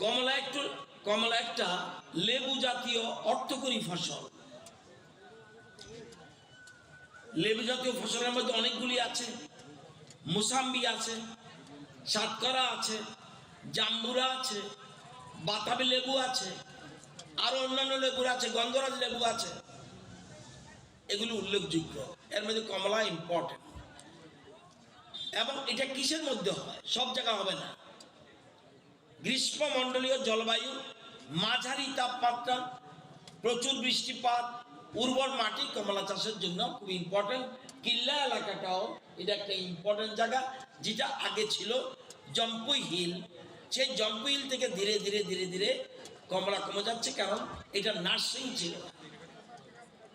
কমলা একটু কমলা একটা লেবু জাতীয় অর্থকরী ফসল। লেবু জাতীয় ফসলের মধ্যে অনেকগুলি আছে, মুসাম্বি আছে, সাতকরা আছে, জাম্বুরা আছে, বাতাবি লেবু আছে, আরো অন্যান্য লেবু আছে, গন্ধরাজ লেবু আছে। এগুলি উল্লেখযোগ্য। এর মধ্যে কমলা ইম্পর্টেন্ট। এবং এটা কিসের মধ্যে হয়? সব জায়গা হবে না। গ্রীষ্মমণ্ডলীয় জলবায়ু, মাঝারি তাপমাত্রা, প্রচুর বৃষ্টিপাত, উর্বর মাটি কমলা চাষের জন্য খুব ইম্পর্টেন্ট। কিল্লা এলাকাটাও এটা একটা ইম্পর্টেন্ট জায়গা, যেটা আগে ছিল জম্পুই হিল। সেই জম্পুই হিল থেকে ধীরে ধীরে ধীরে ধীরে কমলা কমে যাচ্ছে, কারণ এটা নার্সিং ছিল।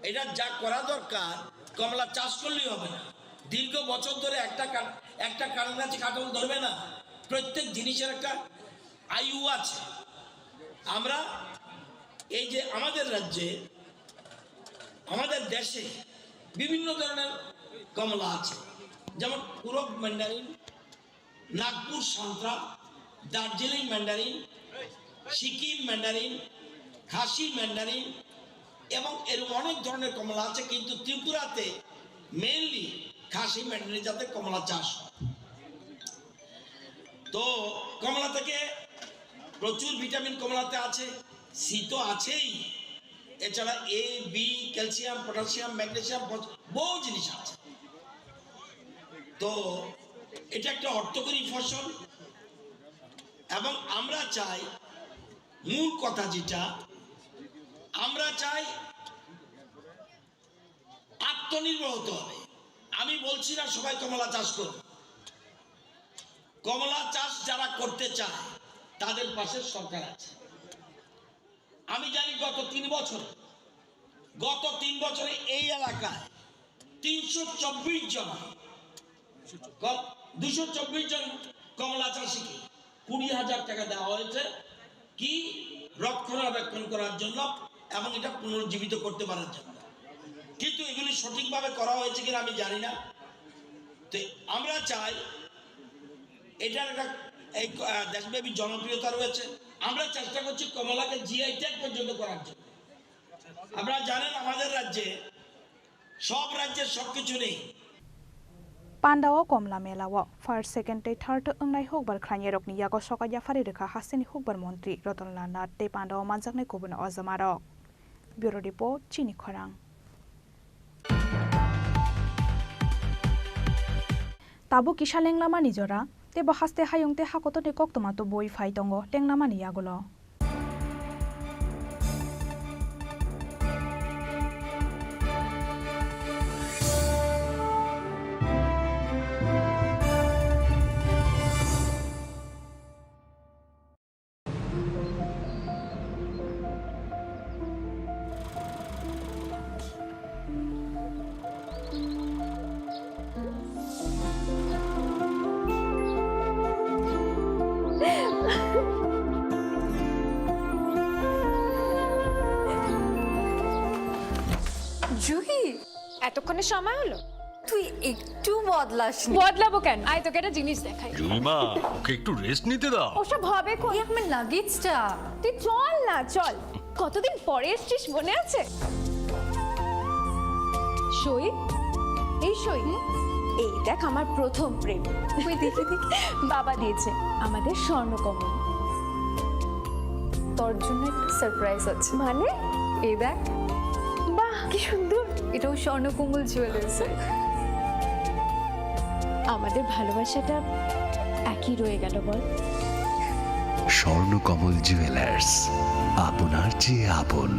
এটা যা করা দরকার, কমলা চাষ করলেই হবে না। দীর্ঘ বছর ধরে একটা কা-, একটা কাঁঠাল গাছে কাঁঠাল ধরবে না। প্রত্যেক জিনিসের একটা আয়ু আছে। আমরা এই যে আমাদের রাজ্যে, আমাদের দেশে বিভিন্ন ধরনের কমলা আছে, যেমন পুরব ম্যান্ডারিন, নাগপুর সান্ত্রা, দার্জিলিং ম্যান্ডারিন, সিকিম ম্যান্ডারিন, খাসি ম্যান্ডারিন এবং এরকম অনেক ধরনের কমলা আছে, কিন্তু ত্রিপুরাতে মেইনলি খাসি ম্যান্ডারিন জাতের কমলা চাষ হয়। তো কমলা থেকে প্রচুর ভিটামিন কমলাতে আছে, সি তো আছেই, এছাড়া এ, বি, ক্যালসিয়াম, পটাশিয়াম, ম্যাগনেসিয়াম, ফস-, বহু জিনিস আছে। তো এটা একটা অর্থকরী ফসল এবং আমরা চাই, মূল কথা যেটা, আমরা চাই আত্মনির্ভর হতে হবে। আমি বলছি না সবাই কমলা চাষ করুন, কমলা চাষ যারা করতে চায় তাদের পাশে সরকার আছে। আমি জানি গত তিন বছর, গত তিন বছরে এই এলাকায় তিনশো চব্বিশ জন, ক-, দুশো চব্বিশ জন কমলা চাষিকে কুড়ি হাজার টাকা দেওয়া হয়েছে কি রক্ষণাবেক্ষণ করার জন্য এবং এটা পুনরুজ্জীবিত করতে পারার জন্য। কিন্তু এগুলি সঠিকভাবে করা হয়েছে কিনা আমি জানি না। তো আমরা চাই এটার একটা এই, আহ, দেশব্যাপী জনপ্রিয়তা রয়েছে। আমরা চেষ্টা করছি কমলাকে জিআই ট্যাগ পর্যন্ত করার জন্য। আপনারা জানেন আমাদের রাজ্যে সব রাজ্যের সবকিছু নেই। Pandao Komla Mela o first, second tei third wngnai hukbar khlainai rokni yago soka yaphari rwkha hasteni hukbar montri Ratan Lal Nath tei pandao manjaknai kubun ojamarok. Bureau Report, Chini Khorang. Tabuk kisa lenglamani jora, teibo haste hayung tei hakotorni koktwma tubui phai tongo lenglamani yagulo. Juhi, এতক্ষণে সময় হলো? তুই একটু বদলাসনি। বদলাবো কেন? আয়, তোকে একটা জিনিস দেখাই। জুইমা, ওকে একটু রেস্ট নিতে দাও। ওসব হবে কোন? এই আমার লাগেজটা। তুই চল না, চল। কতদিন পরে এসছিস, মনে আছে? সই, এই সই। এই দেখ, আমার প্রথম প্রেম। কই দেখি, দেখি। বাবা দিয়েছে, আমাদের স্বর্ণকমল। তোর জন্য একটা সারপ্রাইজ আছে। মানে? এই দেখ। বাহ, কি সুন্দর। এটাও স্বর্ণকমল জুয়েলার্সের। আমাদের ভালোবাসাটা একই রয়ে গেল, বল? স্বর্ণকমল জুয়েলার্স, আপনার চেয়ে আপন।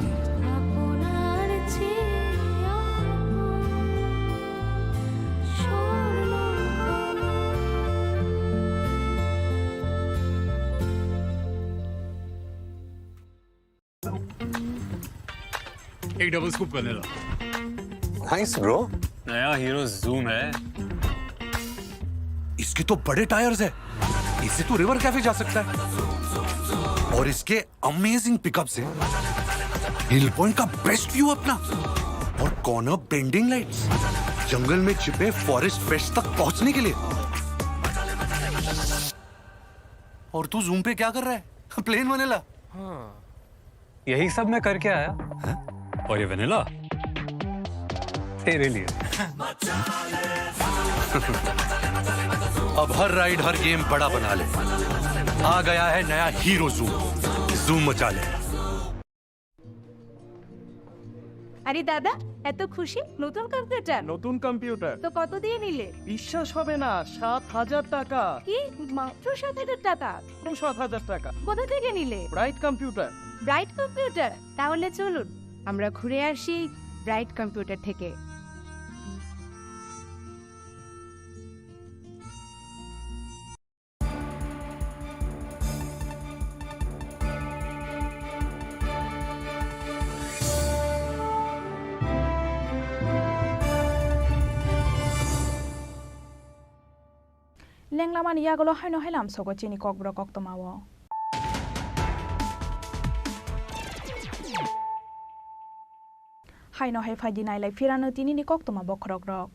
एक double scoop vanilla. Thanks, bro। नया हीरो जूम है। इसके तो बड़े टायर्स है, इससे तो रिवर कैफे जा सकता है। और इसके अमेजिंग पिकअप से हिल पॉइंट का बेस्ट व्यू अपना और कॉर्नर बेंडिंग लाइट्स, जंगल में छिपे फॉरेस्ट फ्रेश तक पहुंचने के लिए। और तू जूम पे क्या कर रहा है? Plain vanilla. हाँ। यही सब मैं करके आया। हैं? और ये वेनिला तेरे लिए। अब हर राइड, हर गेम बड़ा बना ले। आ गया है नया हीरो जूम। जूम मचा ले। আরে দাদা, এত খুশি? নতুন কম্পিউটার? নতুন কম্পিউটার। তো কত দিয়ে নিলে? বিশ্বাস হবে না, সাত হাজার টাকা। কি? মাত্র সাত হাজার টাকা? মাত্র সাত হাজার টাকা। কোথা থেকে নিলে? Bright computer. Bright computer? তাহলে চলুন, আমরা ঘুরে আসি ব্রাইট কম্পিউটার থেকে। Lenglamani yagulo haino hai lamsogo chini kokborok koktwmao. Haino hai phaidi nailai phirano tinini koktwma bokhorokrok.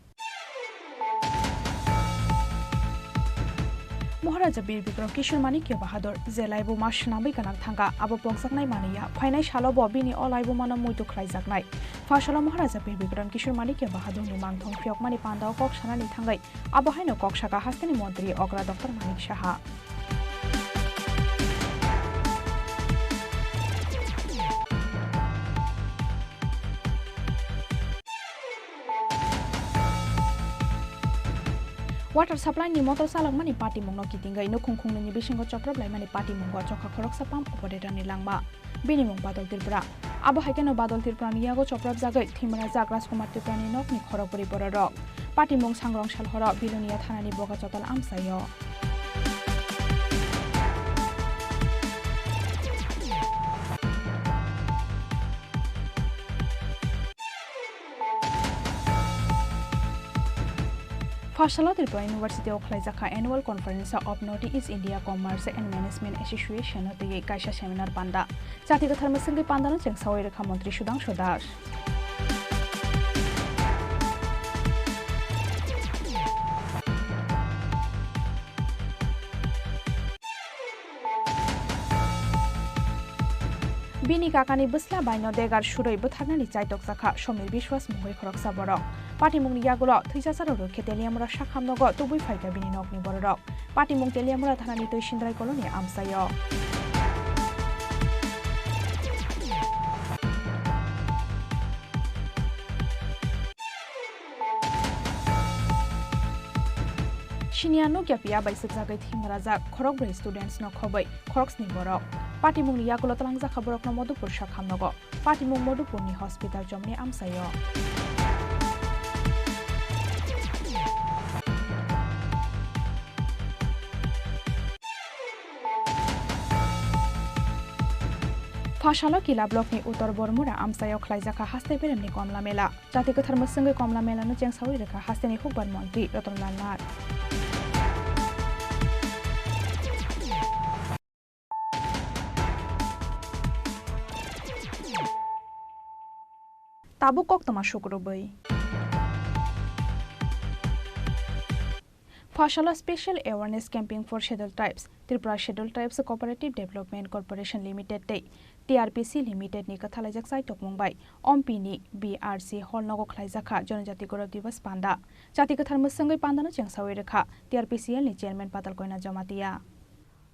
Maharaja Bir Bikram Kishore Manikya Bahadur je laibuma swnamwi gwnang thangkha, abo pokjaknai manwi ya. Phainai salo bo bini o laibumano muitu khlaijaknai. Pha salo Maharaja Bir Bikram Kishore Manikya Bahadurni mangthong phiyokmani pandao kok sanani thangwi abo haino kok sakha hasteni montri okra Doctor Manik Saha. Water supply ni motor chalokmani patimungno kitingwi nukhung khungnwini bisingo choprop laimani patimungo chokha khoroksa pump operator ni langma. Bini mung Badal Tripura. Abo hai kheno Badal Tripura ni yago choprop jagwi thwimrajak Rajkumar Tripura ni nokni khorokbwrwi bororok. Patimung sangrong salhoro Bilonia thanani Bogachatal amchaio. Pharsalo Tripura University o khlaijakha Annual Conference of North East India Commerce and Management Association o twiwi kaisa seminar panda. Chati kwthar mwswngwi pandano chengsawi rwkha Montri Sudhangshu Das. Bini kakani bwsla baino degar surwi bwtharnani chaitokjakha Somir Biswas mungwi khoroksa borok. Patimungni yagulo thwijasarok rwkhe Teliamura sakhamnogo tubui phaikha bini nokni bororok. Patimung Teliamura thanani Twisindrai colony amchaio. Siniya nukya piya bai swkjagwi thwimrajak khorokbrwi students no khobwi khoroksni borok. Patimungni yagulo twlangjakha borokno Modupur sakhamnogo. Patimung Modupurni hospital chomni amchaio. Phasalo Kila blockni Uttor Bormura amchaio khlaijakha haste beremni Komla Mela. Chati kwthar mwswngwi Komla Melano chengsawi rwkha hasteni hukbar montri Ratan Lal Nath. Tabuk koktwma sukrubwi. Phasalo Special Awareness Camping for Scheduled Tribes, Tripura Scheduled Tribes Cooperative Development Corporation Limited tei T R P C Limited ni kwthalaijak chaitokmung bai Ompi ni B R C hall nogo khlaijakha Jonojati Gaurav Diwas panda. Jati kwthar mwswngwi pandano chengsawi rwkha T R P C L ni chairman Patal Koina Jamatia.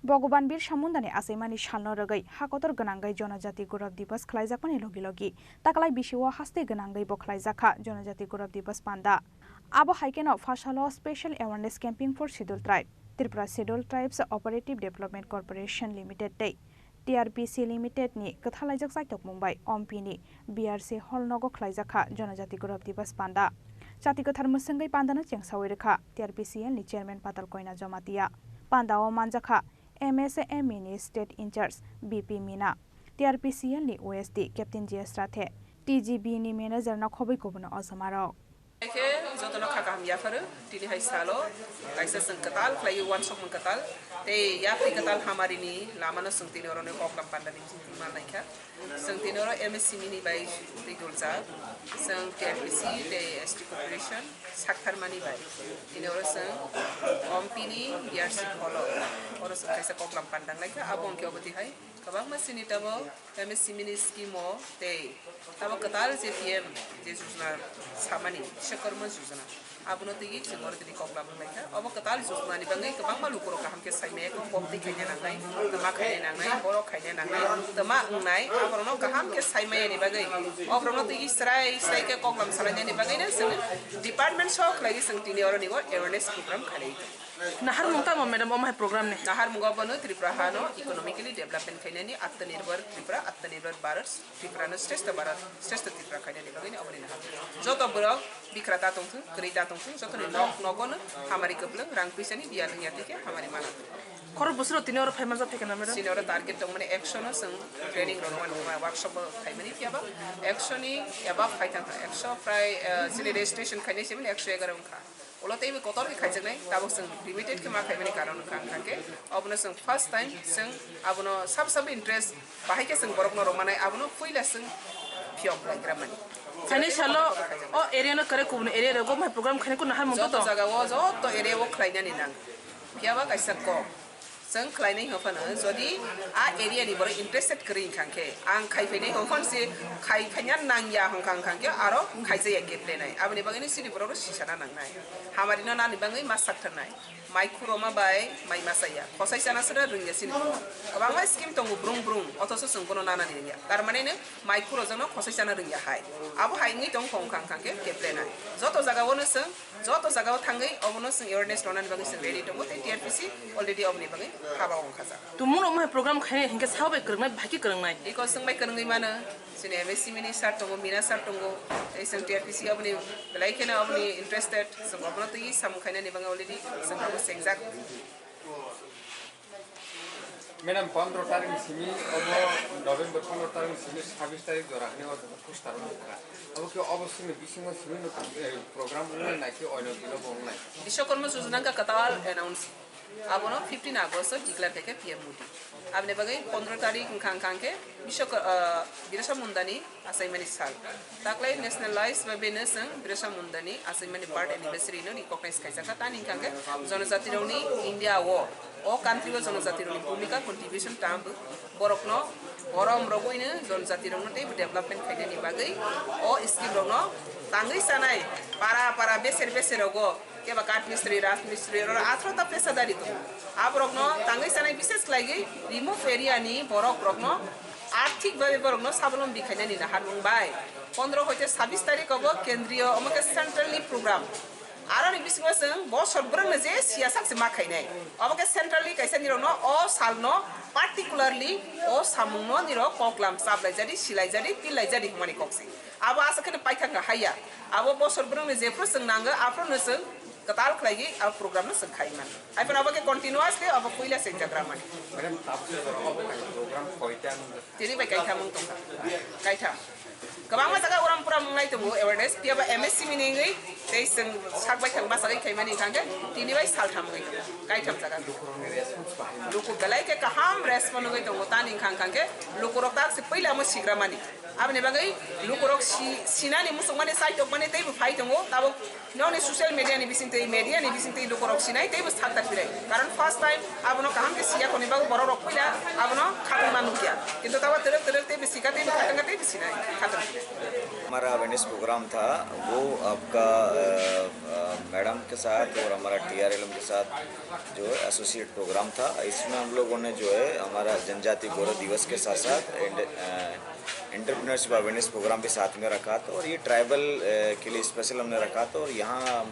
Bhagwan Birsa Mundani achaimani salno rwgwi hakotor gwnangwi Jonojati Gaurav Diwas khlaijakmani logi logi taklai bisio haste gwnangwi bo khlaijakha Jonojati Gaurav Diwas panda. Abo hai kheno phasalo Special Awareness Camping for Scheduled Tribe, Tripura Scheduled Tribes Operative Development Corporation Limited tei T R P C Limited ni kwthalaijak chaitokmung bai Ompi ni B R C hall nogo khlaijakha Jonojati Gaurav Diwas panda. Jati kwthar mwswngwi pandano chengsawi rwkha T R P C L ni chairman Patal Koina Jamatia. Pandao manjakha M S M E ni state in-charge B P Mina, T R P C L ni O S D Captain J S Rathe, T G B ni manager no khobwi kubuno ojomarok. Khe jotono kha kaham yapharo, tini hai salo kaisa chwng kwtal khlaiwi uansukmung kwtal tei yapri kwtal hamarini lamano chwng tini oroni koklam pandani manlaikha. Chwng tini oro M S C mini bai twi duljak. Chwng T R P C tei S T Corporation saktharmani bai tini oro chwng Ompi ni B R C holo oro chwng kaisa koklam pandang laikha. Abo hwnkhe obo twi hai kwbangma chini tabuk M S C mini scheme o tei tabuk kwtal je P M je jojona samani Bishwakarma jojona. Abono twi chwng oro tini koklam wnglaikha. Obo kwtal jojona ni bagwi kwbangma lukurok kaham khe saimaya khe kok twi khaina nangnai, twma khaina nangnai, borok khaina nangnai, twma wngnai, aborokno kaham khe saimayani bagwi oborokno twi srai srai khe koklam salainani bagwino chwng department sok khlaiwi chwng tini oroni bo awareness program khalai. Naharmung tamo madam omo hai program ni? Naharmung obono Tripura hano economically development khainani Atmanirbhar Tripura, Atmanirbhar Bharat, Tripura no Shrestha Bharat, Shrestha Tripura khainani bagwi ni oboni nahar. Joto borok bikra ta tongthung, kwrwi ta tongthung, joto ni nok nogo no hamari kwplwng, rang puisa ni biya lwngya twi khe hamari mana. Khoro bwswk tini oro phaima jak phaikha na madam? Chini oro target tongmani ekso no chwng training rok no workshop bo khaimani phiya ba ekso ni above phai thangkha, ekso prai, eh, chini registration khainai se mani ekso egaroh wngkha. Ulo teibo kotor khe khaijaknai, tabuk chwng limited khe ma khaimani karon wngkha, wngkha khe obono chwng first time chwng abono sab sab interest bahai khe chwng borokno rwmanai, abono puila chwng phiyok khlai gra mani. Khainai salo o area no kare kubun area rogo mai program khainai kunu hamung joto to? Jaga o joto area o khlainani nang. Phiya ba kaisa kok. Chwng khlainai hwnphano, jodi a area ni borok interested kwrwi wngkha khe, ang khai phainai hwnphano se khai phaiya nangya hwnka wngkha khe aro khaijaya khe planai. Aboni bagwi no chini borok rok sisana nangnai. Hamari no nani bagwi ma saktharnai. Mai khuroma bai mai masa ya. Khosai chana sra rwngya chini borok. Kwbangma scheme tongo brung brung, othoso chwng bono nanani rwngya. Tar mane no mai khurojak no khosai chana rwngya hai. Abo hai wngwi tong kha wngkha khe khe planai. Joto jaga o no chwng Joto jaga o thangwi obono chwng awareness ronani bagwi chwng ready tongo, tei T R P C already oboni bagwi haba wngkhajak. Tumung rok mohai program khainai hinkhe sao bai kwrwngnai, bahai khe kwrwngnai? Iko chwng bai kwrwngwi mano, chini M S C mini sir tongo, Mina sir tongo, tei chwng T R P C oboni belai kheno oboni interested, chwng obono twi samung khainani bagwi already chwng abo chengjak. Madam, pondro tarik ni simi, obo November pondro tarik ni simi sabis tarik jora hani o poster o nukha. Abo khe obo simi bisingo simi no, eh, program wngnai na khe oino dino bo wngnai? Bishwakarma Jojona wngkha kwtal announce. Abono fifteen August o declare khaikha P M Modi. Aboni bagwi pondro tarik wngkha, wngkha khe Bishwak-, ah, Birsa Munda ni achaimani sal. Taklai nationalize bai beno chwng Birsa Munda ni achaimani birth anniversary no recognize khaijak kha. Tani wngkha khe jonojati rokni India o, o country o jonojati rokni bhumika contribution tamo borokno borom rogwino jonojati rokno tei development khainani bagwi o scheme rokno tangwi sanai para para beser beser rogo keba Kath Mistri, Raj Mistri, oro atharo ta pesadari tongo. Aborokno tangwi sanai, bishes khlaiwi remote area ni borok rokno arthik babe borokno sabolombi khainani naharmung bai pondro hoite sabis tarik o bo kendriyo, omo khe central ni program. Aroni bisingo chwng bosor bwrwngno je siyasak se ma khainai. Obo khe central ni kaisa nirokno o salno particularly o samungno nirok koklam chaplaijadi, silaijadi, pillaijadi hwnmani kok se. Abo aswk kheno paithak no haiya. Abo bosor bwrwngni jephru chwng nango, aphruno chwng kwtal khlaiwi abo program no chwng khai mano. Haiphano abo khe continuously abo puila chengjagra mani. Madam, tabuk se jora obo khai program koita wngkha? Tini bai kaitham wng tongkha. Kaitham. Kwbangma jaga uram puram wngnai tongo awareness, phiya ba M S C mini wngwi Tei chwng sak bai thang bachagwi khaimani hwnkha khe tini bai saltham wngwi tongo, kaitham jaga. Luku belai khe kaham respond wngwi tongo, tani hwnkha hwnkha khe lukurok tak se puila omo sigramani. Aboni bagwi lukurok si-, sinani muchungmani chaitokmani teibo phai tongo, tabuk nokni social media ni bisingtwi, media ni bisingtwi lukurok sinai teibo sakta phirai. Karon first time abono kaham khe siya khoni bagwi borok rok puila abono khatungma nukya. Kintu tabo twrwk twrwk teibo sika teibo khatungma teibo sinai khatungma. हमारा awareness programme था, वो आपका, अ, अ, मैडम के साथ और हमारा टीआरएलएम के साथ जो है एसोसिएट प्रोग्राम था। इसमें हम लोगों ने जो है हमारा जनजाति गौरव दिवस के साथ साथ इंड-, अ, एंटरप्रेन्योरशिप अवेयरनेस प्रोग्राम भी साथ में रखा था और ये ट्राइबल, अ, के लिए स्पेशल हमने रखा था और यहाँ हम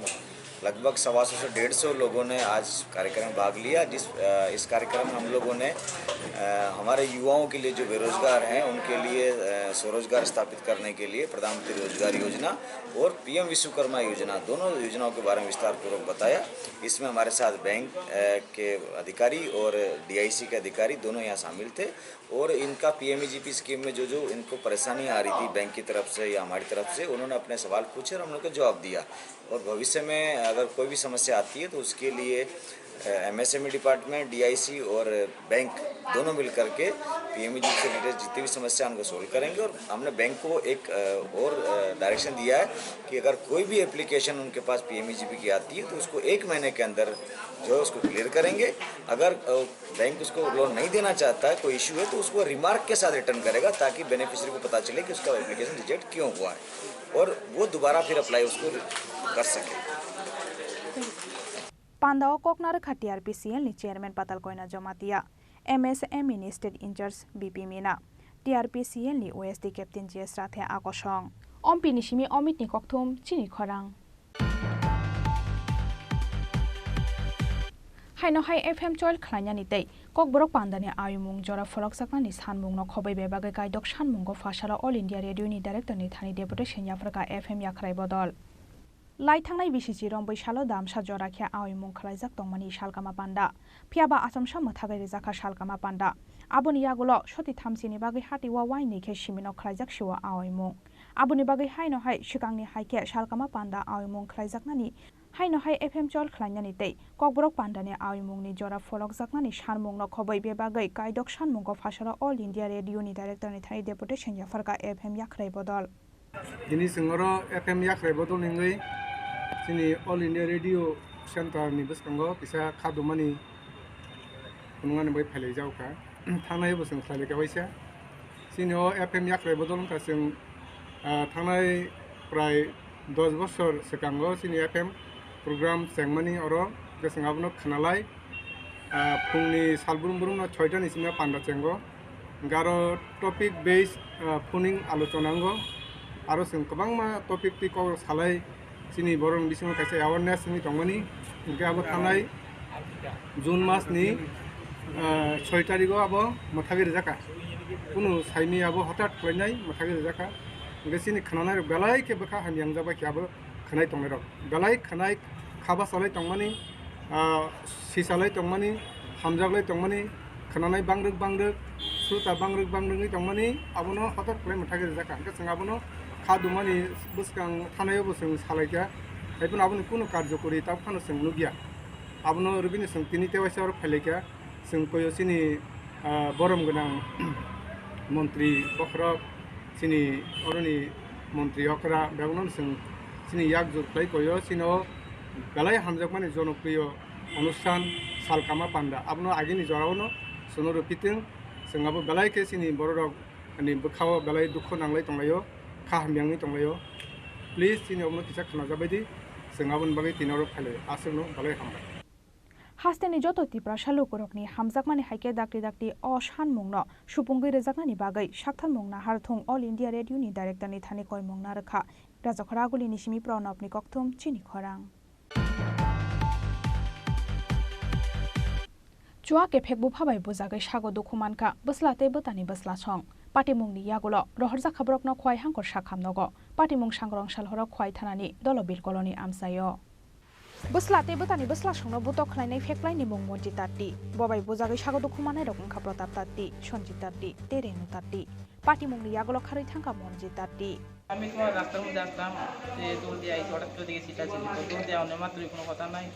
लगभग सवा सौ से डेढ़ सौ लोगों ने आज कार्यक्रम में भाग लिया। जिस, अ, इस कार्यक्रम में हम लोगों ने, अ, हमारे युवाओं के लिए जो बेरोजगार हैं उनके लिए, अ, स्वरोजगार स्थापित करने के लिए प्रधानमंत्री रोजगार योजना और पीएम विश्वकर्मा योजना, दोनों योजनाओं के बारे में विस्तार पूर्वक बताया। इसमें हमारे साथ बैंक, अ, के अधिकारी और डीआईसी के अधिकारी दोनों यहाँ शामिल थे। और इनका पीएमईजीपी स्कीम में जो, जो इनको परेशानी आ रही थी बैंक की तरफ से या हमारी तरफ से, उन्होंने अपने सवाल पूछे और हम लोग को जवाब दिया। और भविष्य में अगर कोई भी समस्या आती है तो उसके लिए, अ, एमएसएमई डिपार्टमेंट, डीआईसी और बैंक दोनों मिल करके पीएमईजीपी से रिलेटेड जितनी भी समस्या उनको सॉल्व करेंगे। और हमने बैंक को एक, अ, और, अ, डायरेक्शन दिया है कि अगर कोई भी एप्लीकेशन उनके पास पीएमईजीपी की आती है तो उसको एक महीने के अंदर जो है उसको क्लियर करेंगे। अगर, अ, बैंक उसको लोन नहीं देना चाहता है, कोई इशू है, तो उसको रिमार्क के साथ रिटर्न करेगा, ताकि बेनिफिशियरी को पता चले कि उसका एप्लीकेशन रिजेक्ट क्यों हुआ है और वो दोबारा फिर अप्लाई उसको कर सके। Panda o kok narwkha T R P C L ni chairman Patal Koina Jamatia, M S M E ni state in charge B P Mina, T R P C L ni O S D captain J S Rathe akosong. Ompi ni simi Omit ni kokthum chini khorang. Haino hai F M choil khlainani tei Kokborok Pandani ayumung jora pholokjaknani sanmungno khobwi bebagwi kaidok sanmungo phasalo All India Radio ni director ni thani deputation yapharkha F M yakhrai bodol. Lai thangnai bisi chirwng bwsalo damsa jora khe ayumung khlaijak tongmani salkama panda. Phiyaba achomsa mwthagwi rijakha salkama panda. Aboni yagulo soti thamchini bagwi hati o wainwi khe simino khlaijak sio ayumung. Aboni bagwi haino hai swkangni hai khe salkama panda ayumung khlaijaknani, haino hai F M chol khlainani tei Kokborok Pandani ayumungni jora pholokjaknani sanmungno khobwi bebagwi kaidok sanmungo phasalo All India Radio ni director ni thani deputation yapharkha F M yakhrai bodol. Tini chwng oro F M yakhrai bodol ni wngwi chini All India Radio Center ni bwskango kisa khadumani phunuknani bai phailai jago kha. Thangnai bo chwng khlailai kha waisa. Chini o F M yakhrai bodol wngkha chwng, ah, thangnai prai dos bosor swkango chini F M program chengmani oro hwnkhe chwng abono khwnalai. Ah, phungni sal brum brumno soita ni simi panda chengo. Hwnkhe aro topic base, ah, phuning alochona wngo. Aro chwng kwbangma topic twi kok salai chini borokni bisingo kaisa awareness wngwi tongmani. Hwnkhe abo thanai June mas ni, ah, soi tarigo abo mwthagwi rijak kha. Kunu saimwi abo hothat khlainai mwthagwi rijak kha. Hwnkhe chini khwnanai rok belai khe bwkha hamya wngjak bai khe abo khwnai tongnai rok. Belai khwnai kha bachalai tongmani, ah, sichalai tongmani, hamjaklai tongmani, khwnanai bangrwk bangrwk, srota bangrwk bangrwk wngwi tongmani, abono hothat khlai mwthagwi rijak kha. Hwnkhe chwng abono kha dumani bwskang thanai o bo chwng salai kha. Hai phano aboni kunu karjokori tabuk phano chwng nukya. Abono rwbini chwng tini tewaisa oro phailai kha. Chwng koyo chini, ah, borom gwnang montri bokhorok, chini oroni montri okra, bebakno chwng chini yak jur khlai koyo, chini o belai hamjakmani jonopriyo onusthan Salkama Panda. Abono agini jorao no chwngno rwpitwng, chwng abo belai khe chini bororok ni bwkhao belai dukhu nanglai tonglaio, kha hamyangwi tonglaio. Please, chini obono kisa khnajabaidi, chwng aboni bagwi tini oro phailaio. Aswkno belai hambai. Hasteni joto Tiprasa lukurokni hamjakmani hai khe dakti dakti o sanmungno supungwi rwjaknani bagwi saktharmung nahar thung All India Radio ni director ni thani koimung narwkha. Rajakhora Aguli ni simi Pranab ni kokthum chini khorang. Chua kephek bupha bai bujagwi sago dukhu mankha bwsla tei bwtani bwslasong. Patimungni yagulo rohorjakha borokno Khwai Hangkor sakham nogo. Patimung sangrong salhoro Khwai thanani dolo bilkoloni amchaio. Bwsla tei bwtani bwslasongno butok khlainai pheklaini mung Monti Tatti. Bo bai bujagwi sago dukhu manairok wngkha Pratap Tatti, Sanjit Tatti tei Renu Tatti. Patimungni yagulo kharwi thangkha Monjit Datti. আমি তোমার রাস্তার মধ্যে আসলাম, যে দৌড় দিয়ে আইছি, হঠাৎ করে দেখি সিটা ছিল, তো দৌড় দিয়ে অন্য মাত্রই কোনো কথা নাই।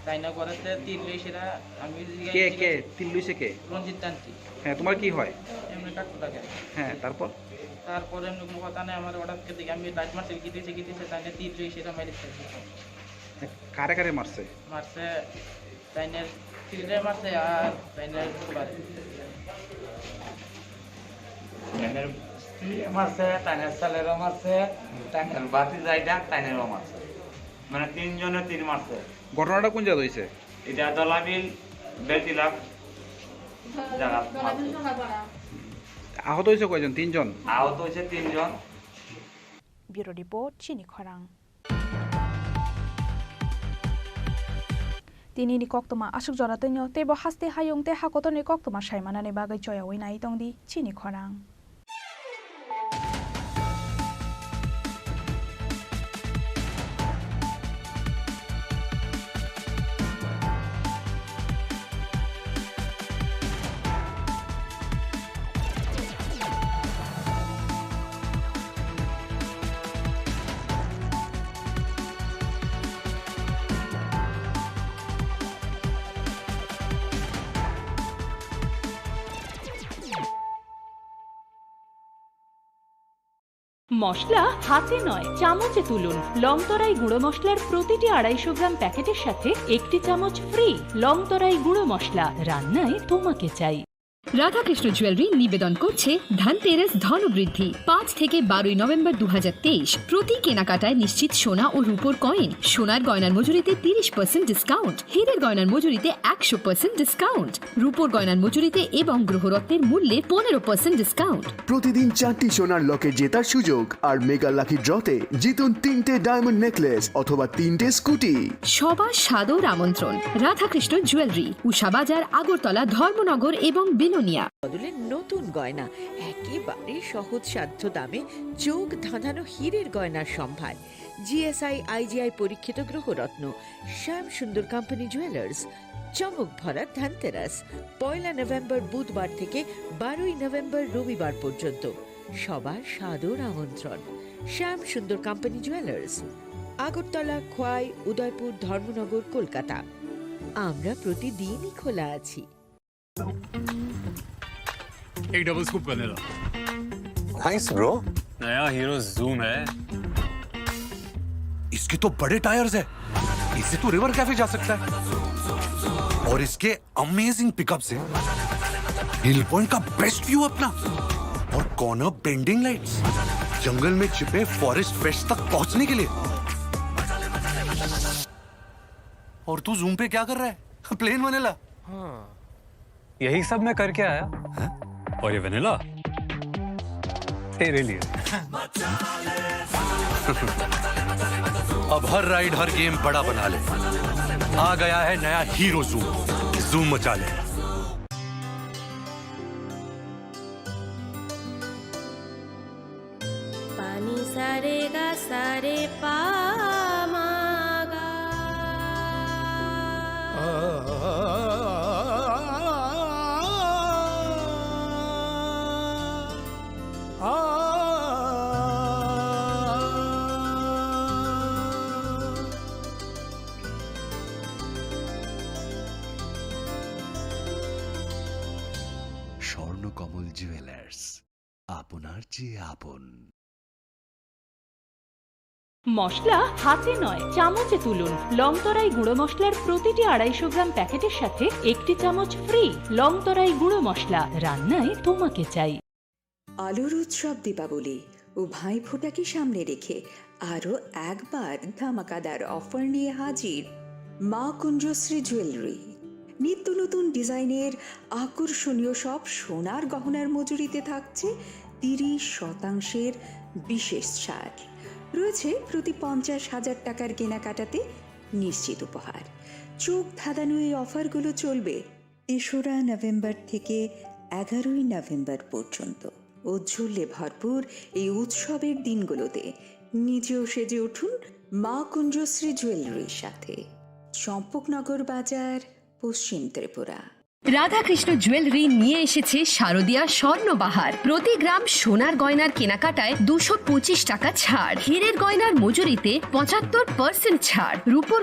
তাই না করেছে তীর লই সেটা, আমি ওই দিকে কে, কে? তীর লইছে কে? রঞ্জিত তান্ত্রিক। হ্যাঁ, তোমার কি হয়? এমনি কাকু থাকে। হ্যাঁ, তারপর? তারপরে এমনি কোনো কথা নাই, আমার হঠাৎ করে দেখি আমি লাইট মারছি, গিতেছে, গিতেছে, তাই না তীর লই সেটা মারি দিছে। কারে কারে মারছে? মারছে তাইনের তীরে মারছে আর তাইনের সুপারে। তাইনের স্ত্রীরে মারছে, তাইনের ছেলেরও মারছে, তাইনের ভাতিজাইটা, তাইনেরও মারছে। মানে তিনজনে তীর মারছে। ঘটনাটা কোন জায়গায় হয়েছে? এটা দলাবিল বেলতিলাপ জায়গা মারছে। আহত হয়েছে কয়জন? তিনজন। আহত হয়েছে তিনজন। Bureau report, Chini Khorang. Tinini koktwma aswk jora twino, teibo haste hayung tei hakotorni koktwma saimanani bagwi choyaui nai tongdi Chini Khorang. মশলা হাতে নয়, চামচে তুলুন। লংতরাই গুঁড়ো মশলার প্রতিটি আড়াইশো গ্রাম প্যাকেটের সাথে একটি চামচ ফ্রি। লংতরাই গুঁড়ো মশলা, রান্নায় তোমাকে চাই। রাধাকৃষ্ণ জুয়েলারি নিবেদন করছে ধনতেরাস ধনবৃদ্ধি। পাঁচ থেকে বারোই নভেম্বর দু হাজার তেইশ। প্রতি কেনাকাটায় নিশ্চিত সোনা ও রূপোর কয়েন। সোনার গয়নার মজুরিতে তিরিশ পার্সেন্ট ডিসকাউন্ট, হীরের গয়নার মজুরিতে একশো পার্সেন্ট ডিসকাউন্ট, রূপোর গয়নার মজুরিতে এবং গ্রহরত্নের মূল্যে পনেরো পার্সেন্ট ডিসকাউন্ট। প্রতিদিন চারটি সোনার লকেট জেতার সুযোগ আর মেগা লাকি ড্রতে জিতুন তিনটে ডায়মন্ড নেকলেস অথবা তিনটে স্কুটি। সবার সাদর আমন্ত্রণ রাধাকৃষ্ণ জুয়েলারি, উষা বাজার, আগরতলা, ধর্মনগর এবং বিলোনিয়া। বদলে নতুন গয়না, একেবারে সহজসাধ্য দামে চোখ ধাঁধানো হীরের গয়নার সম্ভার। জিএসআই আইজিআই পরীক্ষিত গ্রহরত্ন, শ্যাম সুন্দর কোম্পানি জুয়েলার্স, চমক ভরা ধনতেরাস, পয়লা নভেম্বর বুধবার থেকে বারোই নভেম্বর রবিবার পর্যন্ত। সবার সাদর আমন্ত্রণ। শ্যাম সুন্দর কোম্পানি জুয়েলার্স, আগরতলা, খোয়াই, উদয়পুর, ধর্মনগর, কলকাতা। আমরা প্রতিদিনই খোলা আছি। एक double scoop vanilla. Nice, bro। नया हीरो जूम है। इसके तो बड़े टायर्स है, इससे तो रिवर कैफे जा सकता है। और इसके अमेजिंग पिकअप से हिल पॉइंट का बेस्ट व्यू अपना। और कॉर्नर बेंडिंग लाइट्स, जंगल में छिपे फॉरेस्ट फ्रेश तक पहुंचने के लिए। और तू जूम पे क्या कर रहा है? Plane vanilla. हाँ। यही सब मैं करके आया। हैं? और ये वनीला तेरे लिए। अब हर राइड, हर गेम बड़ा बना ले। आ गया है नया हीरो जूम। जूम मचा ले। Pani sa re ga sa re pa ma ga. Swarnakamal jewellers, আপনার চেয়ে আপন। মশলা হাতে নয়, চামচে তুলুন। লংতরাই গুঁড়ো মশলার প্রতিটি আড়াইশো গ্রাম প্যাকেটের সাথে একটি চামচ ফ্রি। লংতরাই গুঁড়ো মশলা, রান্নায় তোমাকে চাই। আলোর উৎসব দীপাবলি ও ভাইফোঁটাকে সামনে রেখে আরও একবার ধামাকাদার অফার নিয়ে হাজির মা কুঞ্জশ্রী জুয়েলারি। নিত্য নতুন ডিজাইনের আকর্ষণীয় সব সোনার গহনার মজুরিতে থাকছে তিরিশ শতাংশের বিশেষ ছাড়। রয়েছে প্রতি পঞ্চাশ হাজার টাকার কেনাকাটাতে নিশ্চিত উপহার। চোখ ধাঁধানো এই অফারগুলো চলবে তেসরা নভেম্বর থেকে এগারোই নভেম্বর পর্যন্ত। ঔজ্জ্বল্যে ভরপুর এই উৎসবের দিনগুলোতে নিজেও সেজে উঠুন মা কুঞ্জশ্রী জুয়েলারির সাথে। চম্পকনগর বাজার, পশ্চিম ত্রিপুরা। রাধাকৃষ্ণ জুয়েলারি নিয়ে এসেছে শারদিয়া স্বর্ণ বাহার। প্রতি গ্রাম সোনার গয়নার কেনাকাটায় দুশো পঁচিশ টাকা ছাড়, হীরের গয়নার মজুরিতে পঁচাত্তর পার্সেন্ট ছাড়, রূপোর